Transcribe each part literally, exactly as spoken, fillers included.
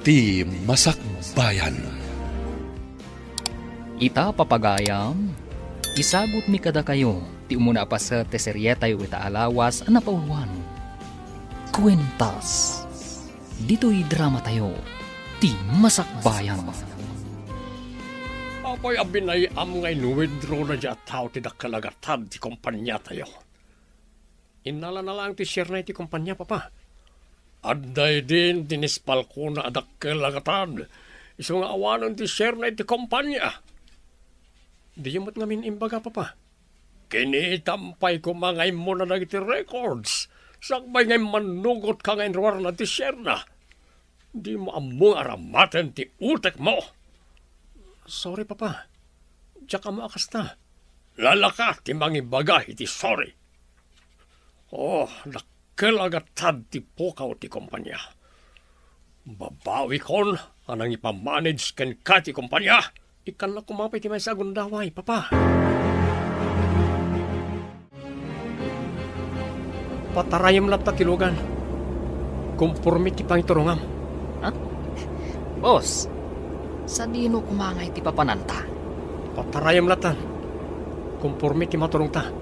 Ti Masakbayan. Ita, papagayam, isagutmi kadakayo ti umuna a paset ti serietayo ita a lawas a napauloan, Kuentas. Ditoy dramatayo, Ti Masakbayan. Apay a binay-am nga in-withdraw daydiay a tao ti dakkel a gatad ti kompaniatayo? Innalana laeng ti share na iti kompania, Papa. Adda idin ti nispalkona a dakkel a gatad, isu nga awanen ti share na iti kompania. Diyo met ngamin imbaga, Papa. Kinitam pay koma nga immuna dagiti records, sakbay nga immannugotka nga inruarna ti share na. Dimo ammo nga aramaten ti utekmo. Sorry, Papa. Diak ammo a kasta. Lalaka ti mangibaga iti sorry. Oh, dakkel a gatad ti pukaw ti kompania. Babawikon a nangipamanage kenka ti kompania. Ikkannak koma pay ti maysa a gundaway, Papa. Patarayem latta ti lugan. Komporme ti pangiturongam. Ha? Boss, sadino koma ngay ti papananta? Patarayem latta. Komporme ti maturongta.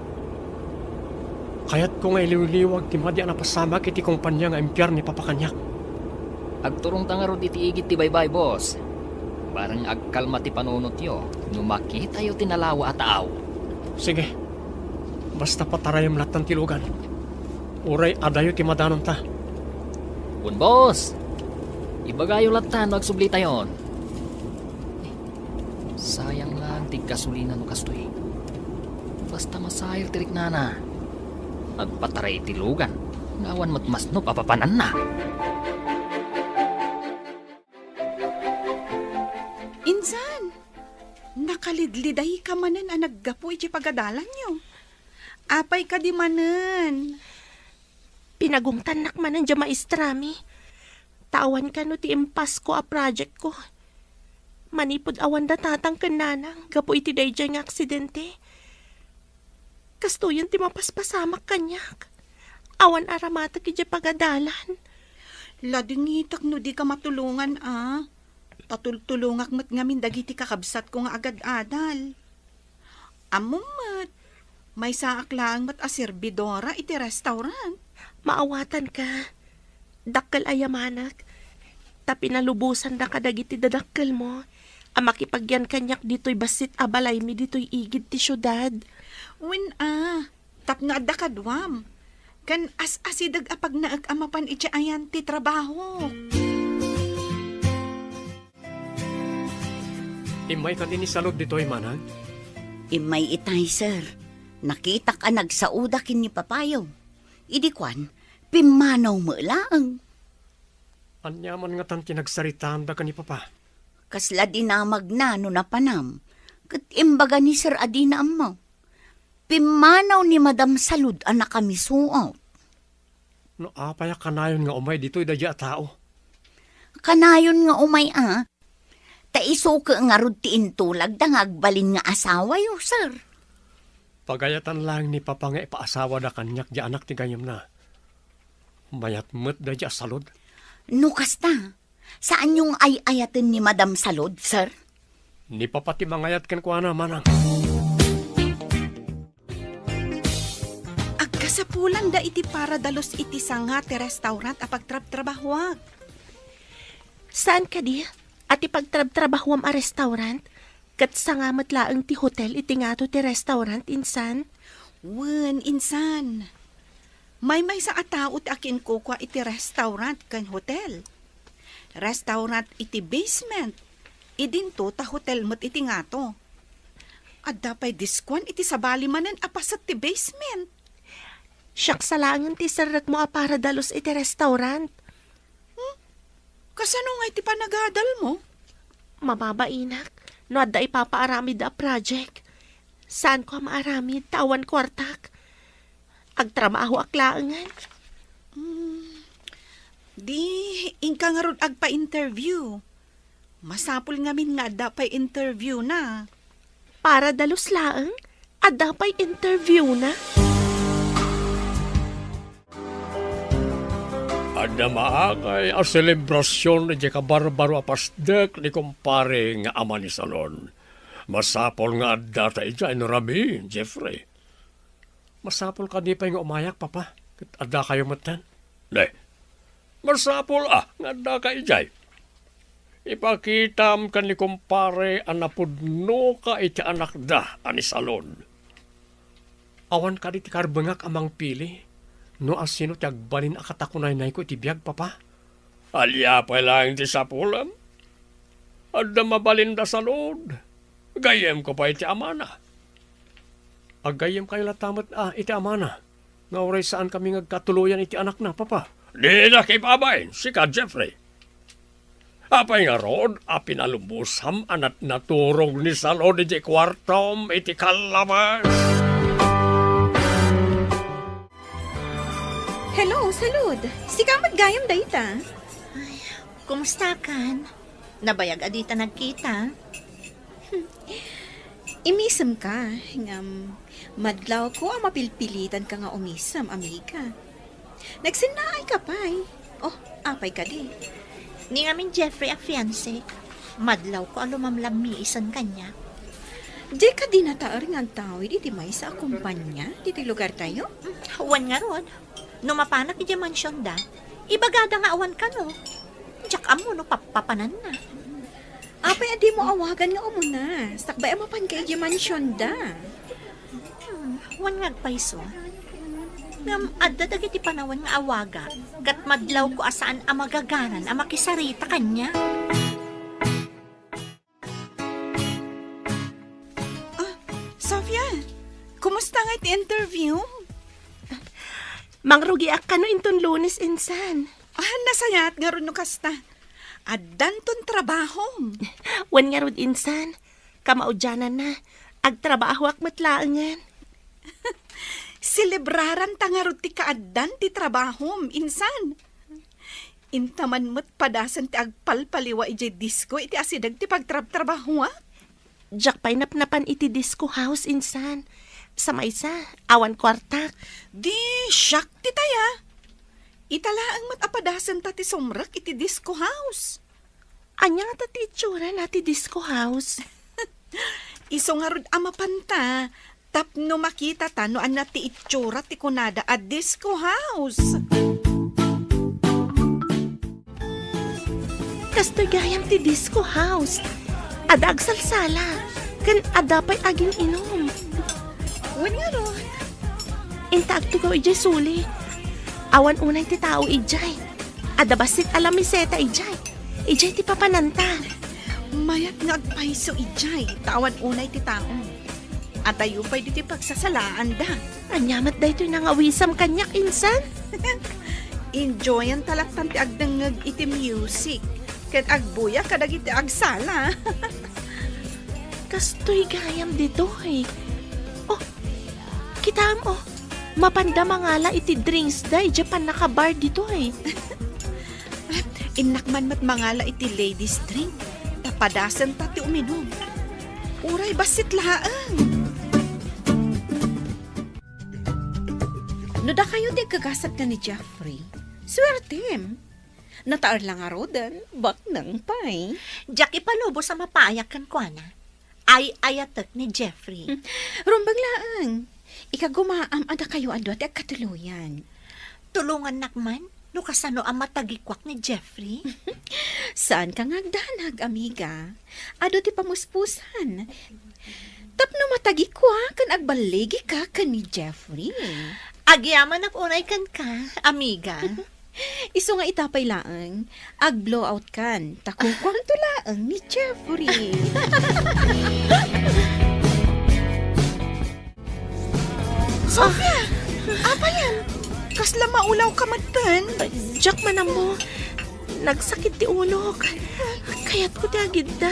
Kayatko nga iliwliwag ti madi a napasamak iti kompania nga impiar ni Papa kaniak. Agturongta ngarud iti igid ti baybay, boss. Bareng agkalma ti panunotyo no makitayo ti nalawa a tao. Sige. Basta patarayem lattan ti lugan. Uray adayo ti madanonta. Wen, boss. Ibagayo lattan no agsublitayon. Sayang lang ti gasolina no kastoy. Basta masair ti riknana. Agpataray iti lugan nga awan met masnop a papananna. Insan, nakalidlidayka manen a naggapu iti pagadalanyo. Apay kadi manen? Pinagungtannak manen diay maestrami. Ta awan kano ti impasko a projectko. Manipud awanda tatang ken nanang gapu iti daydiay nga aksidente. Kastoyen ti mapaspasamak kaniak. Awan aramatek idiay pagadalan. Ladingitek no dika matulongan a. Patultulongak met ngamin dagiti kakabsatko nga agad-adal. Ammom met, maysaak laeng met a serbidora iti restaurant. Maawatanka. Dakkel a yamanak, ta pinalubosandak kadagiti dadakkelmo a makipagyan kaniak ditoy bassit a balaymi ditoy igid ti siudad. Wen a, tapno adda kaduam, ken as-asideg a pagnaek a mapan iti ayan ti trabaho. Immay kadi ni Salud ditoy, manang? Immay itay, sir. Nakitak a nagsaoda ken ni papayo. Idi kuan, pimmanaw met laeng. Ania man ngatan ti nagsaritaanda ken ni papa? Kasla dinamagna no napanam, ket imbaga ni sir a dina ammo. Pimmanaw ni Madam Salud a nakamisuot. No apay a kanayon nga umay ditoy daydiay a tao? Kanayon nga umay a. Ta isu ket ngarud ti intulagda nga agbalin nga asawayo, sir. Pagayatan laeng ni papa nga ipaasawada kaniak diay anak ti gayyemna. Mayat met daydiay a Salud. No kasta, saanyo nga ay-ayaten ni Madam Salud, sir? Ni papa ti mangayat kenkuana, manang. Agkasapulanda iti para dalus iti sanga ti restaurant a pagtrabtrabahoak. Saan kadi a ti pagtrabtrabahoam a restaurant, ket sanga met laeng ti hotel iti ngato ti restaurant, insan? Wen, insan. Maymaysa a tao ti akinkukua iti restaurant ken hotel. Restaurant iti basement, idinto ta hotel met iti ngato. Adda pay diskuan iti sabali manen a paset ti basement. Siak sa laengen ti serrekmo a para dalus iti restaurant. Hmm? Kasano ngay ti panagadalmo? Mababainak, no adda ipapaaramid a project. Saanko a maaramid ta awan kuartak. Agtrabahoak laengen. Hmm. Di, inka ngarud agpa-interview. Masapul ngamin nga adda pay interview na. Para dalus laeng, adda pay interview na. Adda maakay a selebrasion idiay kabarbaro a pasdek ni kumpare nga ama ni Salon. Masapul nga addata idiay no rabii, Jeffrey. Masapul kadi pay nga umayak, Papa, ket addakayo metten? Ne, masapul a nga addaka idiay. Ipakitam ken ni kumpare a napudnoka iti anakda a ni Salon. Awan kadi ti karbengak a mangpili no asino ti agbalin a katakunaynayko iti biag, Papa? Ania pay laeng ti sapulem? Adda mabalinda Salon. Gayyemko pay ti amana. Aggayyemkayo latta met a iti amana nga uray saankami nga agkatuloyan iti anakna, Papa. Dinak ipabain, sika, Jeffrey. Apay ngarud a pinalubosam a nat-, naturog ni Salon iti kuartom iti kallabas? Hello, Salud. Sika met gayam dayta. Ay, kumustakan? Nabayag a dita nagkita. Imisemka, ngem madlawko a mapilpilitanka nga umisem, amiga. Nagsennaayka pay. Oh, apay kadi? Ni ngamin Jeffrey a fiancé, madlawko a lumamlammiisen kaniak. Di kadi nataer nga agtawid iti maysa a kompania ditoy lugartayo? Wen ngarud, no mapanak idiay mansionda, ibagada nga awan kano. Diak ammo no pappapananna. Apay a dimo awagan nga umuna, sakbay a mapanka idiay mansionda? Hmm, wen nga agpayso. Ngem adda dagiti panawen nga awagak, ket madlawko a saan a magaganan a makisarita kaniak. Ah, Sofia, kumusta nga iti interview? Mangrugiak kano inton Lunes, insan. Ah, nasayaat ngarud no kasta. Addanton trabahom. Wen ngarud, insan, kamaudiananna, agtrabahoak met laengen. Selebraranta ngarud ti kaaddan ti trabahom, insan. Inta man met padasen ti agpalpaliwa idiay disko iti asideg ti pagtrabtrabahoak. Diak pay napnapan iti disco house, insan. Sa maysa, awan kuartak. Di, siak ti taya. Ita laeng met a padasenta ti sumrek iti disco house. Ania ngata ti itsurana ti disco house? Isu ngarud a mapanta tapno makitata no ania ti itsura ti kunada a disco house. Kastoy gayam ti disco house. Adda agsalsala, ken adda pay agin-inum. Wen ngarud. Inta agtugaw idiay suli. Awan unay ti tao idiay. Adda bassit a lamiseta idiay. Idiay ti papananta. Mayat nga agpayso idiay, ta awan unay ti tao. Adayo pay ditoy pagsasalaanda. Ania met daytoy nangawisam kaniak, insan? Enjoyanta lattan ti agdengngeg iti music ken agbuya kadagiti agsala. Kastoy gayam ditoy. Oh, kitaem, oh. Mapanda mangala iti drinksda idiay pannakabar ditoy. Innak man met mangala iti ladies drink, ta padasenta ti uminum. Uray bassit laeng. No dakayo ti agkagasat ken ni Jeffrey, suertem. Nataer la ngaruden, baknang pay. Diak ipalubos a mapayak kenkuana. Ay-ayatek ni Jeffrey. Hmm. Rumbeng laeng. Ikagumaam a dakayo a dua ti agkatuloyan. Tulongannak man no kasano a matagikuak ni Jeffrey. Saanka nga agdanag, amiga. Adu ti pamuspusan. Tapno matagikuak ken agballigika ken ni Jeffrey. Agyamanak unay kenka, amiga. Isu nga ita pay laeng, ag-blowout kan, ta kukuamto laeng ni Jeffrey. Sofia! Apayen? Kasla maulaw ka metten? Diak man ammo. Nagsakit ti ulok. Kayatko ti agidda.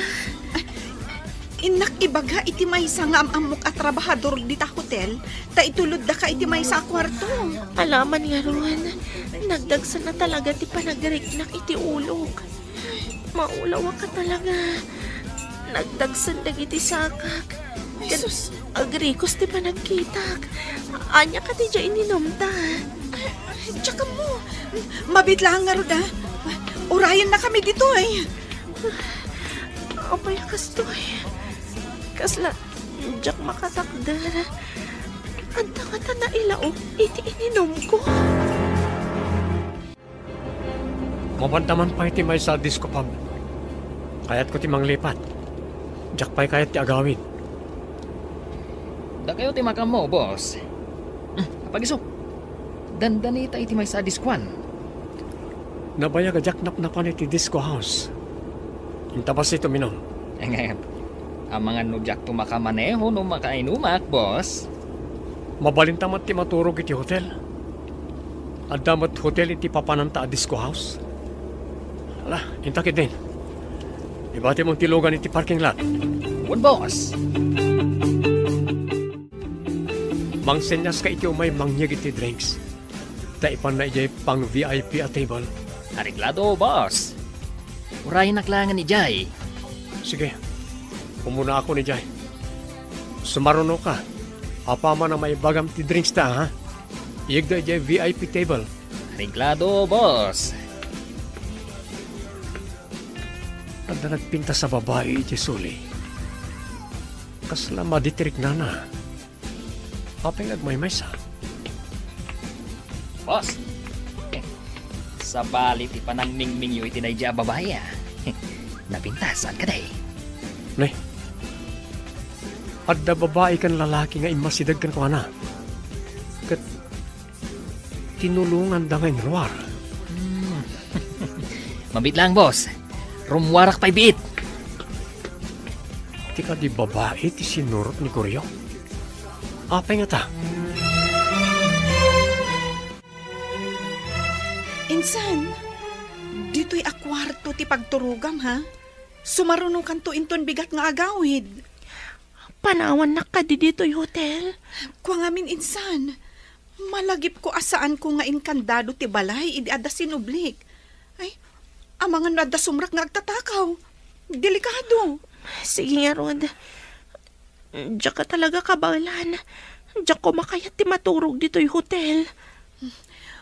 Innak ibaga iti maysa nga am-ammok a trabahador dita hotel, ta itulodda ka iti maysa a kuarto. Alaman ngarud, nagdagsen a talaga ti panagriknak iti ulok. Maulawak a talaga. Nagdagsen dagiti sakak. Ket Jesus, agrikos ti panagkitak. Ania kadi diay ininumta? Diak ammo. Mabiit laeng ngarud, a. Urayennakami ditoy. Apay a kastoy? Kasla, diak makatakder. Adda ngata nailaok iti ininumko. Mabanda man pay ti maysa a disco pub. Kayatko ti manglipat. Diak pay kayat ti agawid. Dakayo ti makaammo, boss. Hmm, apagiso. Dandanita iti maysa a diskoan. Nabayag a diak napnapan iti disco house. Inta bassit uminum. Ngem, amangan no diakto makamaneho no makainumak, boss. Mabalinta met ti maturog iti hotel. Adda met hotel iti papananta a disco house. Ala, inta ketdin. Ibatimon ti lugan iti parking lot. Wen, boss. Mangsenyas ka iti umay mangyeg iti drinks. Ta ipanna idiay pang V I P a table. Areglado, boss. Urayenak laengen idiay. Sige. Umuna ako idiay. Sumaruno ka. Apaman a maibagam ti drinks ta, ha? Iyegda idiay V I P table. Areglado, boss. Adda nagpintas a babai iti suli. Kasla madi ti riknana. Apay nga agmaymaysa? Boss, sabali ti panangmingmingyo iti daydi a babai, a. Napintas, saan kadi? Ne? Adda babai ken lalaki nga immasideg kenkuana. Ket tinulonganda nga inruar. Hmm. Mabiit laeng, boss. Rummuarak pay biit. Ti kadi babai ti sinurot ni Goryo? Apay ngata? Insan, ditoy a kuarto ti pagturogam, ha? Sumarunokanto inton bigat nga agawid. Panawannak kadi ditoy hotel? Kua ngamin, insan. Malagipko a saanko nga inkandado ti balay idi adda sinublik. Ay, amangan no adda sumrak nga agtatakaw. Delikado. Sige ngarud. Diak a talaga kabaelan. Diak koma kayat ti maturog ditoy hotel.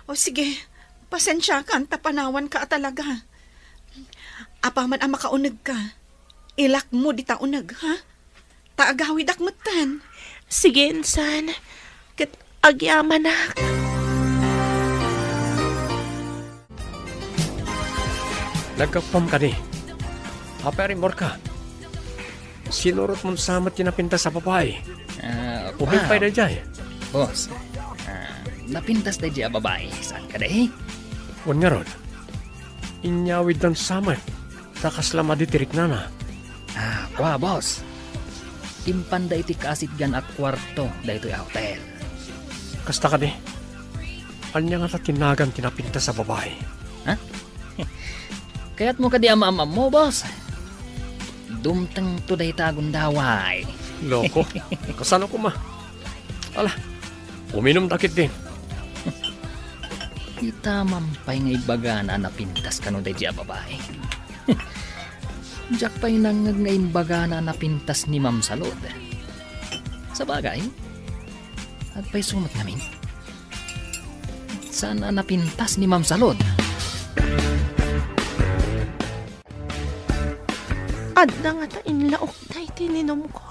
O sige, pasensiakan ta panawanka a talaga. Apaman a makaunegka, ilakmo dita uneg, ha? Ta agawidak metten. Sige, insan. Ket agyamanak. Naggapuam kadi. Apay a rimmuarka? Sinurotmon sa met ti napintas a babai. Ah, Ubing wow. Pay daydiay. Boss, ah, napintas daydiay a babai. Saan kadi? Wen ngarud. Inyawiddan sa met. Ta kasla madi ti riknana. Ah, kua, boss. Impanda iti kaasitgan a kuarto daytoy a hotel. Kasta kadi? Ania ngata ti nagan ti napintas a babai? Ha? Kayatmo kadi a maam-ammo, boss? Dumtengto dayta a gundaway. Loko. Kasano koma? Ala, uminumda ketdin. Ita man pay nga imbagana a napintas kano daydiay a babai. Diak pay nangngeg nga imbagana a napintas ni Ma'am Salud. Sabagay, agpayso met ngamin. Saan a napintas ni Ma'am Salud? Adda ngata inlaok dayta ininumko.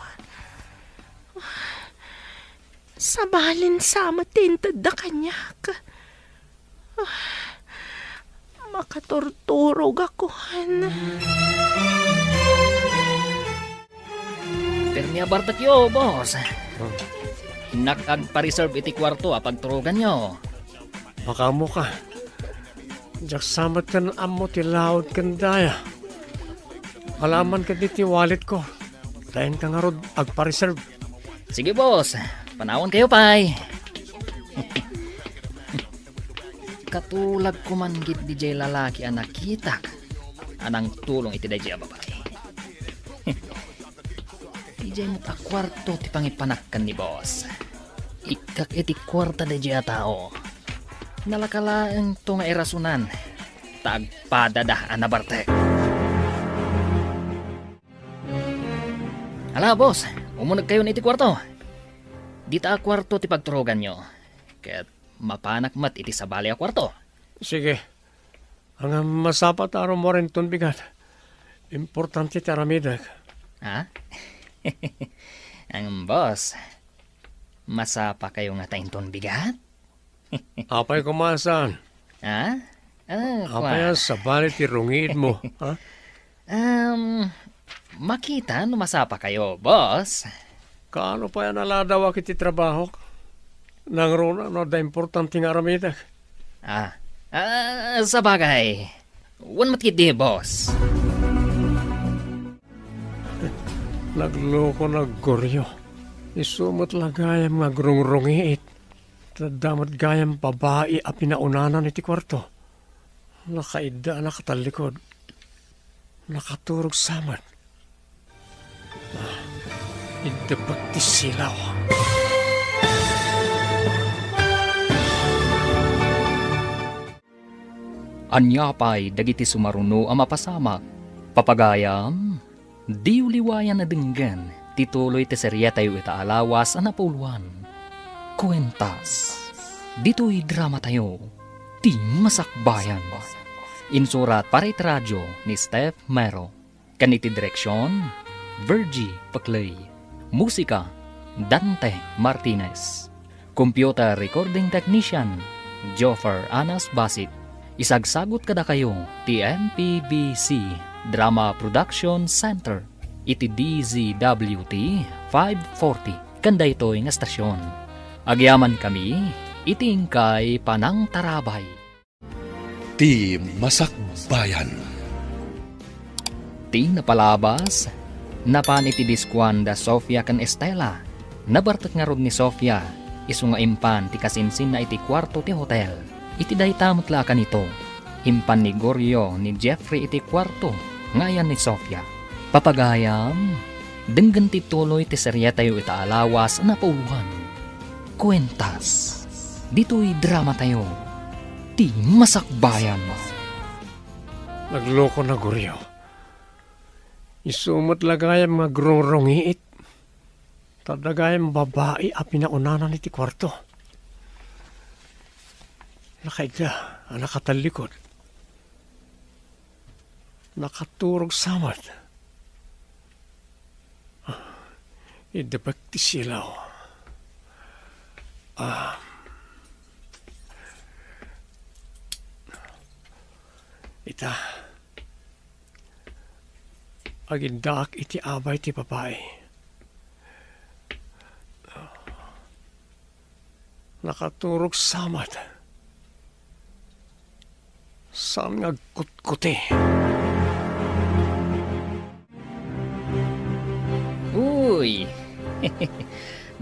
Sabalin sa met ti intedda kaniak. Makaturturogakon. Permi a bartekyo, boss. Hmm. Innak agpa-reserve iti kuarto a pagturoganyo. Makaammoka. Diak sa met ken ammo ti laud ken daya. Alaman ketdi ti walletko. Dayanka ngarud agpa-reserve. Sige, boss. Panawankayo pay. Katulag koman ketdi jay lalaki a nakitak a nangtulong iti dayjay a babai. Idiay met a kuarto ti pangipanak ken ni boss. Ikkak iti kuarta dayjay a tao. Nalaka laengto nga irasonan ta agpadada a nabartek. Ala, boss, umunegkayon iti kuarto. Dita a kuarto ti pagturoganyo. Ket mapanak met iti sabali a kuarto. Sige. Ngem masapa ta rummuar inton bigat. Importante ti aramidek. Ha? Ngem, boss, masapakayo ngata inton bigat? Apay koma a saan? Ha? Ah, Apay a kua. Sabali ti rungiitmo, ha? Um, makita no masapakayo, boss. Kaano pay a naladawak iti trabahok? Nangruna no adda importante nga aramidek. Ah, ah, sabagay. Wen met ketdi, boss. Nagloko, naggurio. Isu met la gayam nga agrungrungiit. Ta adda met gayam babai a pinaunana iti kuarto. Nakaidda a nakatallikod. Nakaturog sa met. Ah, iddepek ti silaw. Ania pay dagiti sumaruno a mapasamak? Papagayam, diyo liwayan a denggen ti tuloy ti serietayo ita a lawas a napauluan. Kuentas. Ditoy dramatayo, Ti Masakbayan. Insurat para iti radio ni Steph Mero. Ken iti direksion, Virgie Pecley. Musika, Dante Martinez. Computer recording technician, Joffer Anas Basit. Isagsagut kadakayo ti M P B C Drama Production Center iti D Z W T five forty ken daytoy nga estasion. Agyamankami iti inkay panangtarabay. Ti Masakbayan. Ti napalabas, napan iti diskuan da Sofia ken Estela. Nabartek ngarud ni Sofia, isu nga impan ti kasinsinna iti kuarto ti hotel. Iti dayta met la a kanito, impan ni Gorio ni Jeffrey iti kuarto nga ayan ni Sofia. Papagayam, denggen ti tuloy ti serietayo ita a lawas a napauluan. Kuentas. Ditoy dramatayo, Ti Masakbayan. Nagloko na, Gorio. Isu met la gayam nga agrungrungiit. Ta adda gayam babai a pinaunana iti kuarto. Nakaidda a nakatallikod. Nakaturog sa met. Iddepek ti silaw. Ah. Ita, agiddaak iti abay ti babai. Nakaturog sa met. Saan nga agkutkuti? Uy!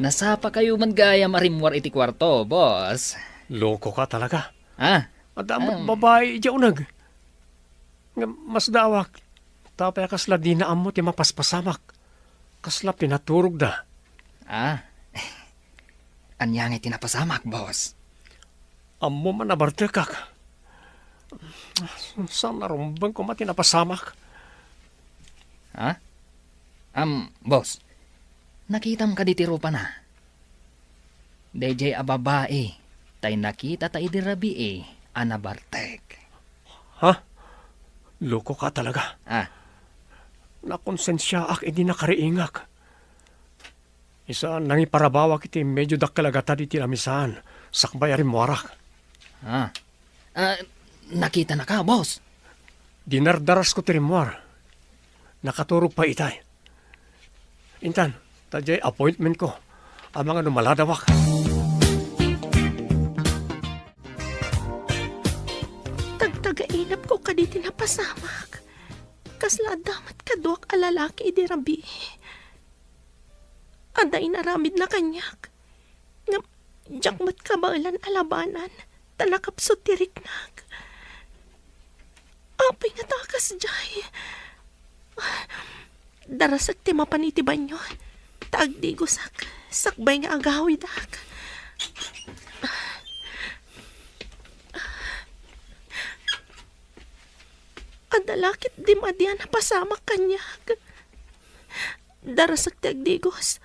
Nasapakayo man gayam a rimmuar iti kuarto, boss. Loko ka talaga. Ah? Adda met babai idiay uneg. Ngem masdaawak, ta apay a kasla dina ammo ti mapaspasamak? Kasla pinaturogda. Ah. Ania ngay ti napasamak, boss? Ammom a nabartekak. Saan a rumbeng koma ti napasamak. Ha? Am, boss, nakitam kadi ti rupana? Daydiay a babai tay nakitata idi rabii a nabartek. Ha? Loko ka talaga. Ah. Nakonsensiaak idi nakariingak. Isa, nangiparabawak iti medio dakkel a gatad iti lamisaan, sakbay a rimmuarak. Ah. Ah, nakitanaka, boss? Dinardarasko ti rimmuar. Nakaturog pay itay. Intan, ta diay appointmentko. Amangan no maladawak. Tagtagainapko kadi ti napasamak. Kasla adda met kaduak a lalaki idi rabii. Adda inaramidna kaniak. Ngem diak met kabaelan a labanan, ta nakapsut ti riknak. Apay ngata a kasdiay? Darasek ti mapan iti banio. Ta agdigosak, sakbay nga agawidak. Adda la ketdi madi a napasamak kaniak. Darasek ti agdigos.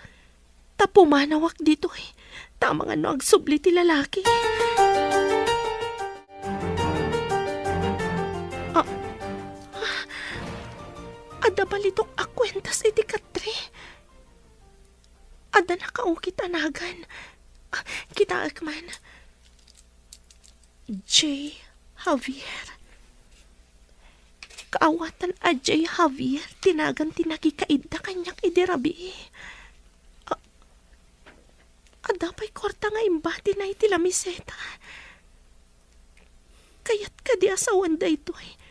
Ta pumanawak ditoy. Ta amangan no agsubli ti lalaki. Adda balitok a kuentas iti katre. Adda nakaukit a nagan. Ah, kitaek man. J. Javier. Kaawatan a J. Javier ti nagan ti nakikaidda kaniak idi rabii. A-, adda pay kuarta nga imbatina iti lamiseta. Kayat kadi a sawen daytoy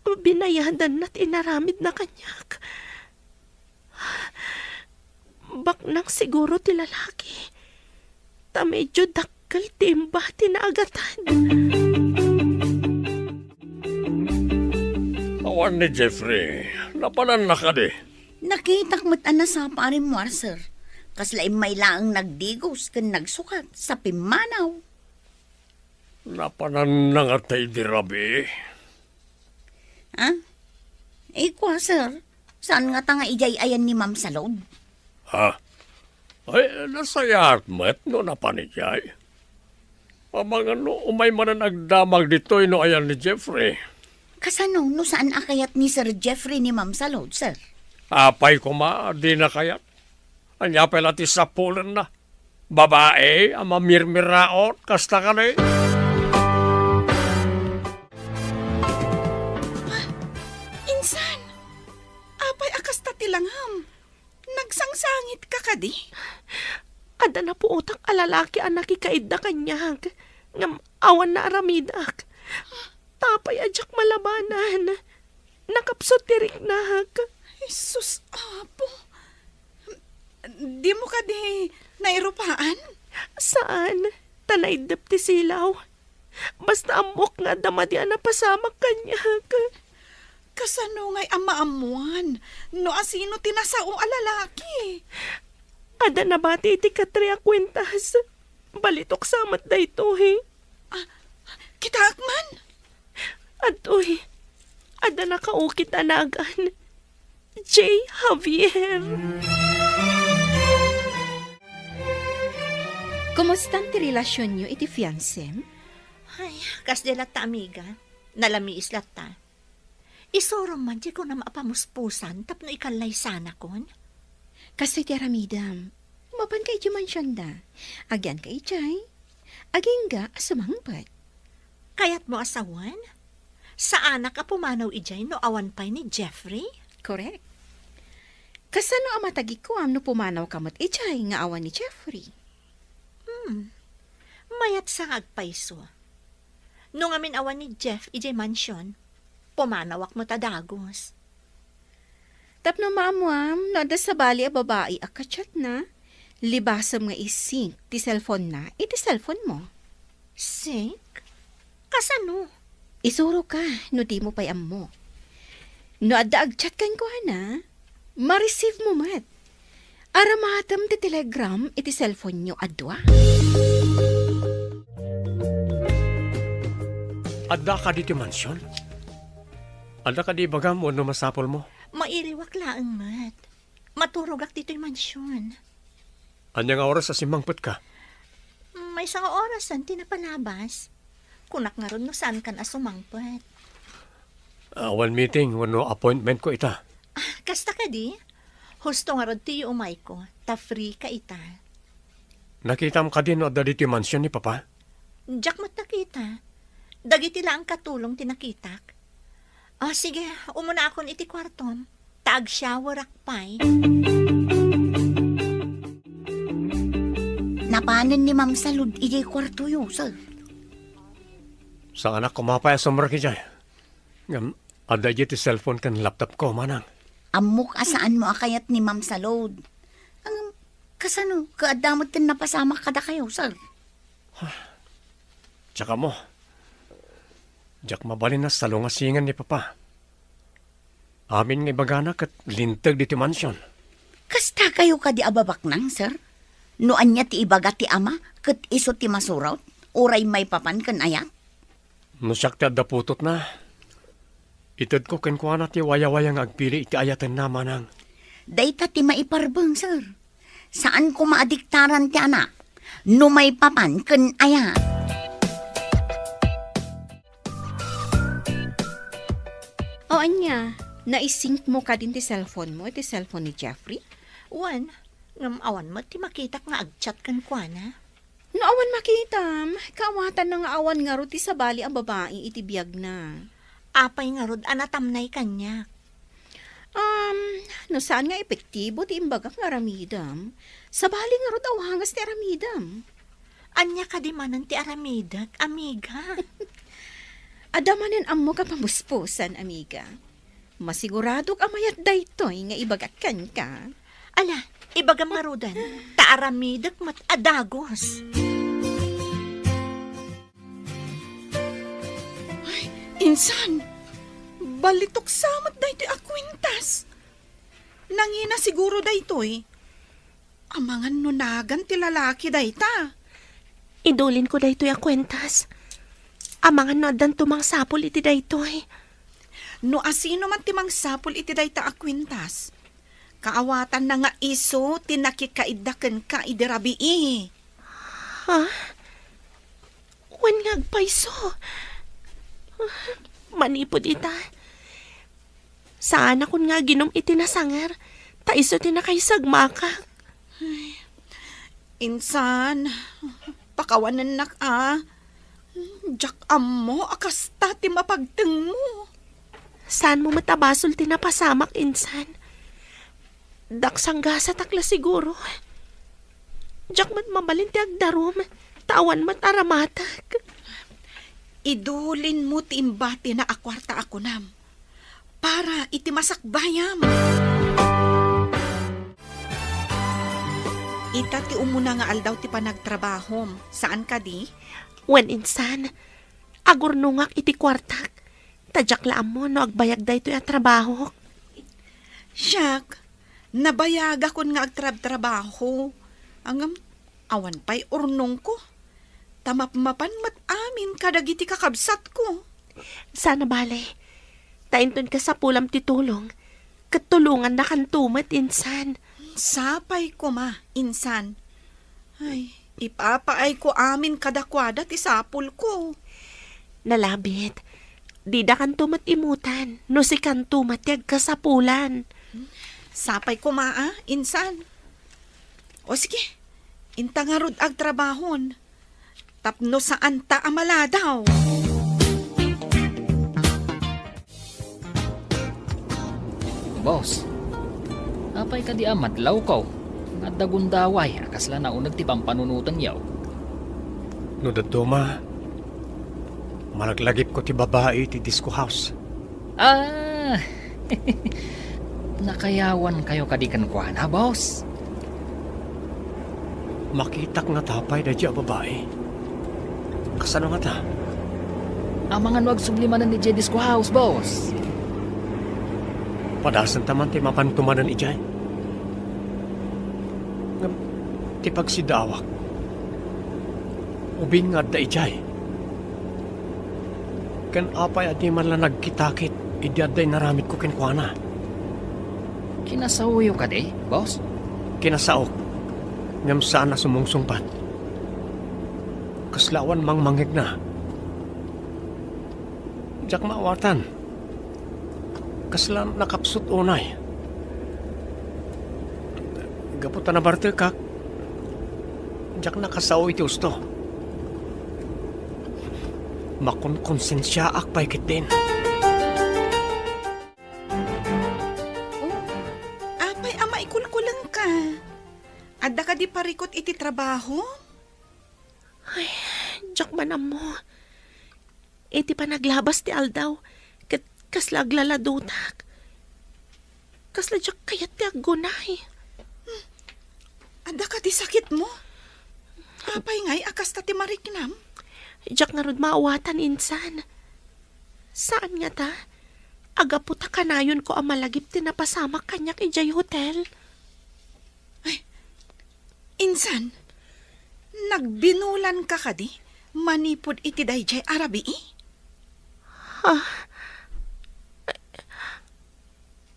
a binayadanna ti inaramidna kaniak? Baknang siguro ti lalaki, ta medyo dakkel ti imbatina a gatad. Awan ni Jeffrey, napananna kadi? Nakitak met a nasapa a rimmuar, sir. Kasla immay laeng nagdigos ken nagsukat sa pimmanaw. Napananna ngata idi rabii? Ah? Eh, kua, sir. Saan ngata nga idiay ayan ni Ma'am Salud? Ha? Ay, nasayaat met no napan idiay. Amangan no umay manen agdamag ditoy no ayan ni Jeffrey. Kasano no saan a kayat ni Sir Jeffrey ni Ma'am Salud, sir? Apay koma, dina kayat. Ania pay la ti sapulenna? Babai a mamirmiraot, kasta kadi? Ah, insan! Apay a kasta ti langam? Nagsangsangitka kadi? Adda napuotak a lalaki a nakikaidda kaniak, ngem awan naaramidak. Apay a diak malabanan. Nakapsut ti riknak. Jesus, Apo. Dimo kadi nairupaan? Saan, ta naiddep ti silaw. Basta ammok nga adda madi a napasamak kaniak. Kasano ngay a maammuan no asino ti nasao a lalaki? Adda nabati iti katre a kuentas. Balitok sa met daytoy. Ah, kitaek man. Adtoy, adda nakaukit a nagan. J. Javier. Kumustan ti relasionyo iti fiansem? Ay, kasdi latta, amiga. Nalamiis latta. Isurom man ti kunam a pamuspusan tapno ikallaysanakon. Kastoy ti aramidem. Mapanka idiay mansionda. Agyanka idiay. Agingga a sumangpet. Kayatmo a sawen? Saanak a pumanaw idiay no awan pay ni Jeffrey? Korek. Kasano a matagikuam no pumanawka met idiay nga awan ni Jeffrey? Hmm. Mayat sa nga agpayso. No ngamin awan ni Jeff idiay mansion, pumanawak met a dagus. Tapno maammuam no adda sabali a babai a kachatna, libasem nga i-sync ti cellphone-na iti cellphone-mo. Sync? Kasano? Isuroka no dimo pay ammo. No adda agchat kenkuana, ma-receive mo met. Aramatem ti Telegram iti cellphone-yo a dua. Adda kadi ti mansion? Adda kadi ibagam wenno masapulmo? Mairiwak laeng met. Maturogak ditoy mansion. Ania nga oras a simmangpetka? Maysa nga orasen ti napalabas. Kunak ngarud no saankan a sumangpet. Awan meeting wenno appointmentko ita. Ah, kasta kadi? Husto ngarud ti yuumayko, ta freeka ita. Nakitam kadi no adda ditoy mansion ni Papa? Diak met nakita. Dagiti laeng katulong ti nakitak. Ah, sige, umunaakon iti kuartom, ta agshowerak pay. Napanen ni Ma'am Salud idiay kuartoyo, sir? Saanak koma pay a sumrek idiay. Ngem, adda idiay ti cellphone ken laptopko, manang. Ammok a saanmo a kayat ni Ma'am Salud. Ngem, kasano ket adda met ken napasamak kadakayo, sir? Diak ammo. Diak mabalin a salungasingen ni Papa. Amin nga ibagana ket linteg ditoy mansion. Kasta kayo kadi a babaknang, sir? No ania ti ibaga ti ama ket isu ti masurot, uray maipapan ken ayat? No siak ti adda putotna, itedko kenkuana ti wayawaya nga agpili iti ayatenna, manang. Dayta ti maiparbeng, sir. Saan koma a diktaran ti anak no maipapan ken ayat. O ania, Naisingmo kadin ti cellphone mo, ti cellphone ni Jeffrey? Wen, ngem awan met ti makitak nga agchat kenkuana. No awan makitam, kaawatanna nga awan ngarud ti sabali a babai iti biagna. Apay ngarud a natamnay kaniak? Um, no saan nga epektibo ti imbagak nga aramidem, sabali ngarud a wagas ti aramidem. Ania kadi manen ti aramidek, amiga? Adda manen ammok a pamuspusan, amiga. Masiguradok a mayat daytoy nga ibagak kenka. Ala, ibagam ngaruden, ta aramidek met a dagus. Ay, insan, balitok sa met daytoy a kuentas. Nangina siguro daytoy. Amangan no nagan ti lalaki dayta. Idulinko daytoy a kuentas. Amangan no addan tumangsapul iti daytoy. No asino man ti mangsapul iti dayta a kuentas, kaawatanna nga isu ti nakikaidda kenka idi rabii. Ha? Wen nga agpayso. Manipud ita, saanakon nga aginum iti nasanger, ta isu ti nakaisagmakak. Insan, pakawanennak a. Diak ammo a kasta ti mapagtengmo. Saanmo met a basol ti napasamak, insan. Daksanggasatak la siguro. Diak met mabalin ti agdarum, ta awan met aramatek. Idulinmo ti imbatina a kuarta a kunam para iti masakbayam. Ita ti umuna nga aldaw ti panagtrabahom, saan kadi? Wen insan, agurnongak iti kuartak, ta diak la ammo no agbayag daytoy a trabahok. Siak, nabayagakon nga agtrabtrabaho. Ngem, awan pay urnongko. Ta mapmapan met amin kadagiti kakabsatko. Saan a bale, ta inton kasapulam ti tulong, ket tulongannakanto met, insan. Sapay koma, insan. Ay, ipapaayko amin kadakuada ti sapulko. Nalabit, didakanto met imutan, no sikanto met ti agkasapulan. Sapay koma a, insan. O sige, inta ngarud agtrabahon. Tapno saanta a maladaw. Boss, apay kadi a madlawko? Adda gundaway a kasla nauneg ti pampanunotenyo. No dadduma, malaglagipko ti babai iti disco house. Ah! Nakayawankayo kadi kenkuana, boss? Makitak ngata pay daydiay a babai. Kasano ngata? Amangan no agsubli manen idiay disco house, boss. Padasenta man ti mapanto manen idiay. Ngem ti pagsidaawak, ubing nga adda idiay. Ken apay a diman la nagkitakit idi adda inaramidko kenkuana? Kinasaoyo kadi, boss? Kinasaok, ngem saan a sumungsungbat. Kasla awan mangmangngegna. Diak maawatan. Kasla nakapsut unay. Gapu ta nabartekak, diak nakasao iti usto. Makonkonsensiaak pay ketdin. Oh, apay a maikulkulengka? Adda kadi parikut iti trabaho? Ay, diak man ammo. Iti panaglabas ti aldaw, ket kasla aglaladotak. Kasla diak kayat ti aggunay. Hmm. Adda kadi sakitmo? Apay ngay a kasta ti mariknam? Diak ngarud maawatan, insan. Saan ngata? Agapu ta kanayonko a malagip ti napasamak kaniak idiay hotel. Ay, insan, nagbinulanka kadi manipud iti daydiay a rabii? Ha?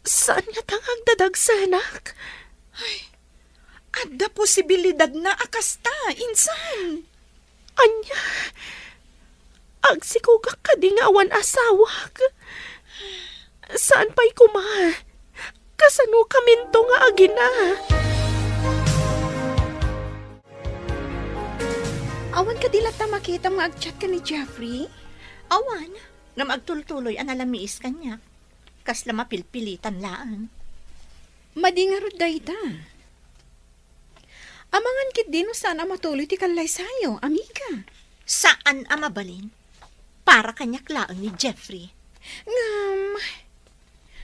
Saan ngata nga agdadagsenak? Ay, adda posibilidadna a kasta, insan. Ania? Agsikogak kadi nga awan asawak? Saan pay koma? Kasano kaminto nga agina? Awan kadi latta makitam nga agchat ken ni Jeffrey? Awan, ngem agtultuloy a nalamiis kaniak. Kasla mapilpilitan laeng. Madi ngarud dayta. Amangan ketdi no saan a matuloy ti kallaysayo, amiga. Saan a mabalin. Para kaniak laeng ni Jeffrey. Ngem,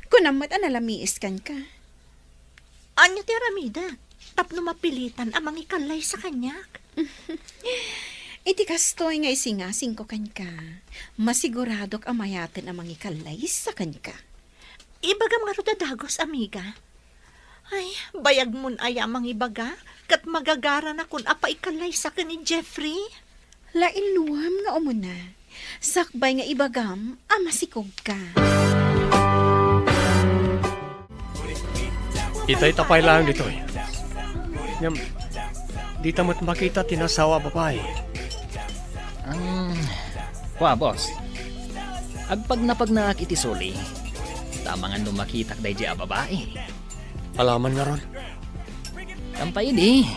kunam met a nalamiis kenka. Ania ti aramidek tapno mapilitan a mangikallaysa kaniak? Iti kastoy nga isingasingko kenka, masiguradok a mayaten a mangikallaysa kenka. Ibagam ngarud a dagus, amiga. Ay, bayagmon aya a mangibaga, ket magagaranakon a paikallaysa ken ni Jeffrey. Lainluam nga umuna, sakbay nga ibagam a masikogka. Itay ta pay laeng ditoy. Ngem, dita met makita ti nasawa a babai. Ang, kua, boss. Agpagnapagnaak iti suli. Ta amangan no makitak daydi a babai. Alaman ngarud. Kampay idi.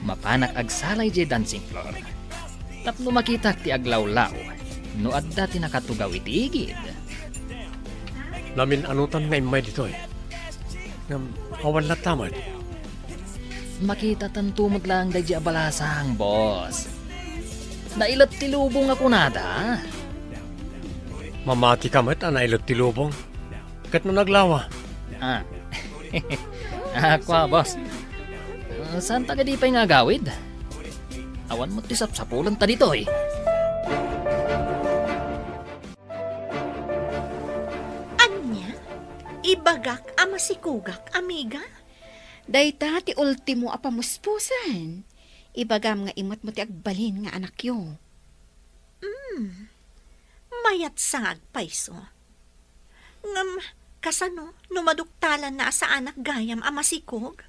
Mapanak agsala idiay dancing floor. Tapno makitak ti aglawlaw no adda ti nakatugaw iti igid. Namin-anutan nga immay ditoy. Ngem awan latta met. Makitatanto met laeng daydi a balasang, boss. Nailet ti lubong a kunada. Mamatika met a nailet ti lubong. Ket no naglawa? Ah. Ah, kua, boss. Ah, saan ta kadi pay nga agawid? Awan met ti sapsapulenta ditoy. Ania? Ibagak a masikogak, amiga? Dayta ti ultimo a pamuspusan. Ibagam nga imatmo ti agbalin nga anakyo. Hmm. Mayat sa nga agpayso. Ngem, kasano no maduktalanna a saanak gayam a masikog?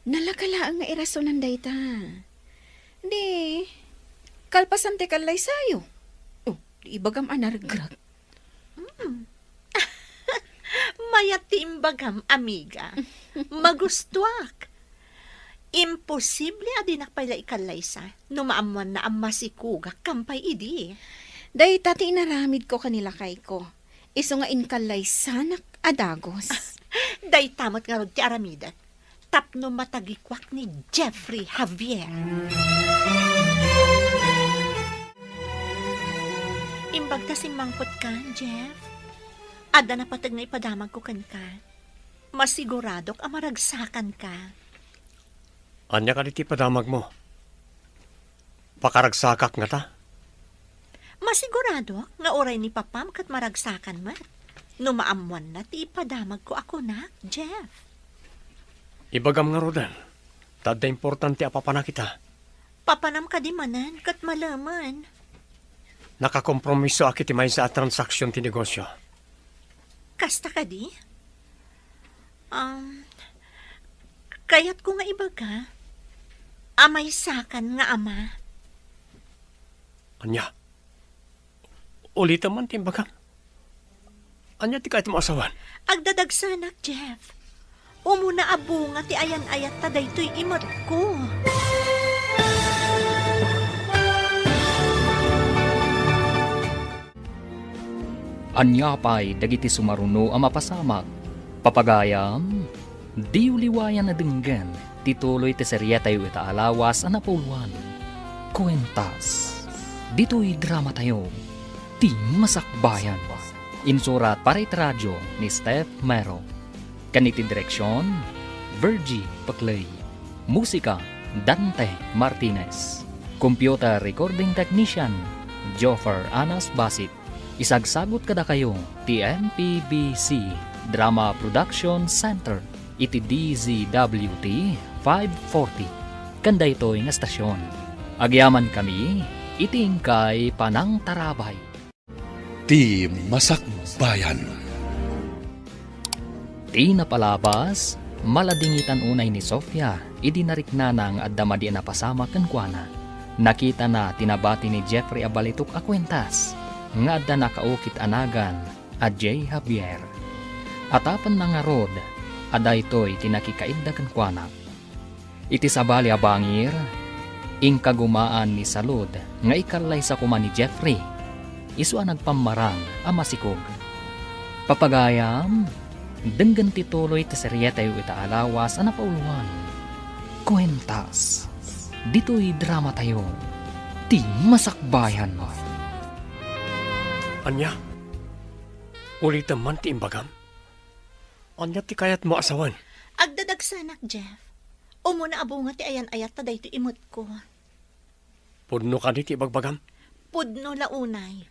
Nalaka laeng nga irasonan dayta. Di, kalpasan ti kallaysayo. Oh, di ibagam a naregreg. Hmm. Mayat ti imbagam, amiga. Magustuak. Imposible a dinak pay la ikallaysa no maammoanna a masikogak kampay idi. Dayta ti inaramidko ken ni lakayko. Isu nga inkallaysanak a dagus. Dayta met ngarud ti aramidek tapno matagikuak ni Jeffrey Javier. Imbag ta simmangpetkan, Jeff. Adda napateg nga ipadamagko kenka. Masiguradok a maragsakanka. Ania kadi ti ipadamagmo? Pakaragsakak ngata? Masiguradok nga uray ni papam ket maragsakan met no maammoanna ti ipadamagko a kunak, Jeff. Ibagam ngaruden, ta adda importante a papanak ita. Papanam kadi manen ket malemen. Nakakompromisoak iti maysa a transaksion ti negosio. Kasta kadi? Um, kayatko nga ibaga a maysakan nga ama. Ania? Ulitem man ti imbagam. Ania ti kayatmo a sawen? Agdadagsanak, Jeff. Umuna a bunga ti ayan-ayatta daytoy imetko. Ania pay dagiti sumaruno a mapasamak? Papagayam, diyo liwayan a denggen ti tuloy ti serietayo ita a lawas a napuloan. Kuentas. Ditoy dramatayo, Ti Masakbayan. Insurat para iti radio ni Steph Mero. Ken iti direksion, Virgie Peclay. Musika, Dante Martinez. Computer recording technician, Joffer Anas Basit. Isagsagut kadakayo ti M P B C Drama Production Center iti D Z W T five forty. Ken daytoy nga estasion, agyamankami iti inkay panangtarabay. Ti Masakbayan. Ti napalabas, maladingitan unay ni Sofia idi nariknana nga adda madi a napasamak kenkuana. Nakitana ti nabati ni Jeffrey a balitok a kuentas nga adda nakaukit a nagan a Jay Javier. Atapenna ngarud a daytoy ti nakikaidda kenkuana. Iti sabali a bangir, inkagumaan ni Salud nga ikallaysa koma ni Jeffrey, isu a nagpammarang a masikog. Papagayam, denggen ti tuloy ti serietayo ita a lawas a napauloan. Kuentas, ditoy dramatayo, ti masakbayan. Ania? Ulitem man ti imbagam? Ania ti kayatmo a sawen? Agdadagsanak, Jeff. Umuna a bunga ti ayan-ayat ta daytoy imetko. Pudno kadi ti ibagbagam? Pudno la unay.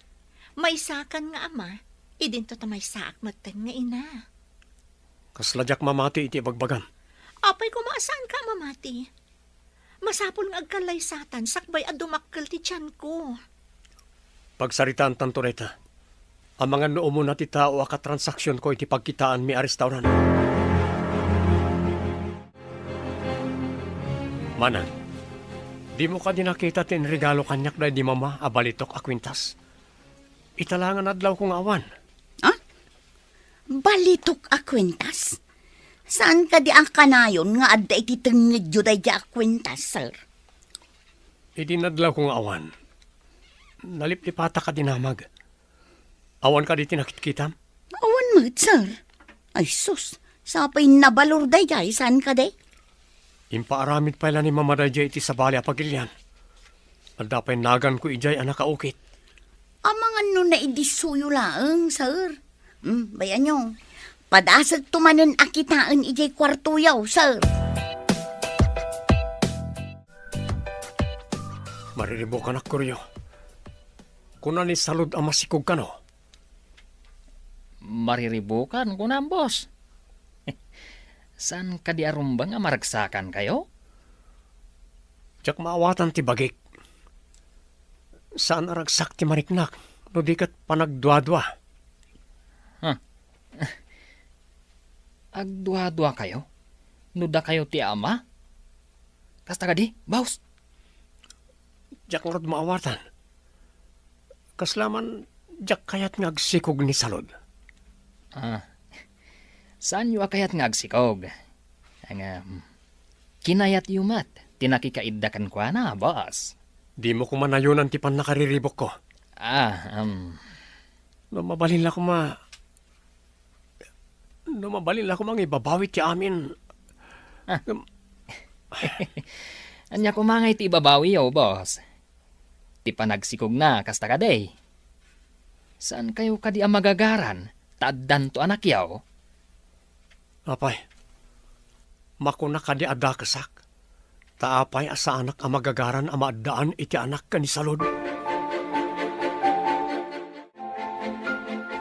Maysakan nga ama, idinto ta maysaak metten nga ina. Kasla diak mamati iti ibagbagam. Apay koma a saanka a mamati? Masapul nga agkallaysatan sakbay a dumakkel ti tianko. Pagsaritaantanto dayta. Amangan no umuna ti tao a katransaksionko iti pagkitaanmi a restaurant. Manang, dimo kadi nakita ti inregalo kaniak daydi mama a balitok a kuentas? Ita la nga nadlawko nga awan. Ah? Balitok a kuentas? Saan kadi a kanayon nga adda iti tengngedyo daydi a kuentas, sir? Idi nadlawko nga awan, naliplipatak a dinamag. Awan kadi ti nakitkitam? Awan met, sir. Ay sus, sapay nabalor daydiay, saan kadi? Impaaramid pay la ni Mama daydiay iti sabali a pagilian. Adda pay naganko idiay a nakaukit. Amangan no naidissoyo laeng, sir. Hmm, bay-anyo. Padasegto manen a kitaen idiay kuartoyo, sir. Mariribukanak, Koryo. Kuna ni Salud a masikog kano? Mariribukan, kunam, boss. Saan kadi a rumbeng a maragsakankayo? Diak maawatan ti bagik. Saan a ragsak ti mariknak, no di ket panagduadua. Huh. Agduaduakayo? No dakayo ti ama? Kasta kadi, boss? Diak ngarud maawatan. Kasla man, diak kayat nga agsikog ni Salud. Ah, saanyo a kayat nga agsikog? Ngem, kinayatyo met ti nakikaidda kenkuana, boss. Dimo koma nayonan ti pannakariribukko. Ah, um. No mabalin la koma, no mabalin la koma nga ibabawi ti amin. Ah. Ngem, ania koma nga iti ibabawiyo, boss? Ti panagsikogna, kasta kadi? Saankayo kadi a magagaran, ta addanto anakyo? Apay, makuna kadi a dakesak? Ta apay a saanak a magagaran a maaddaan iti anak ken ni Salud?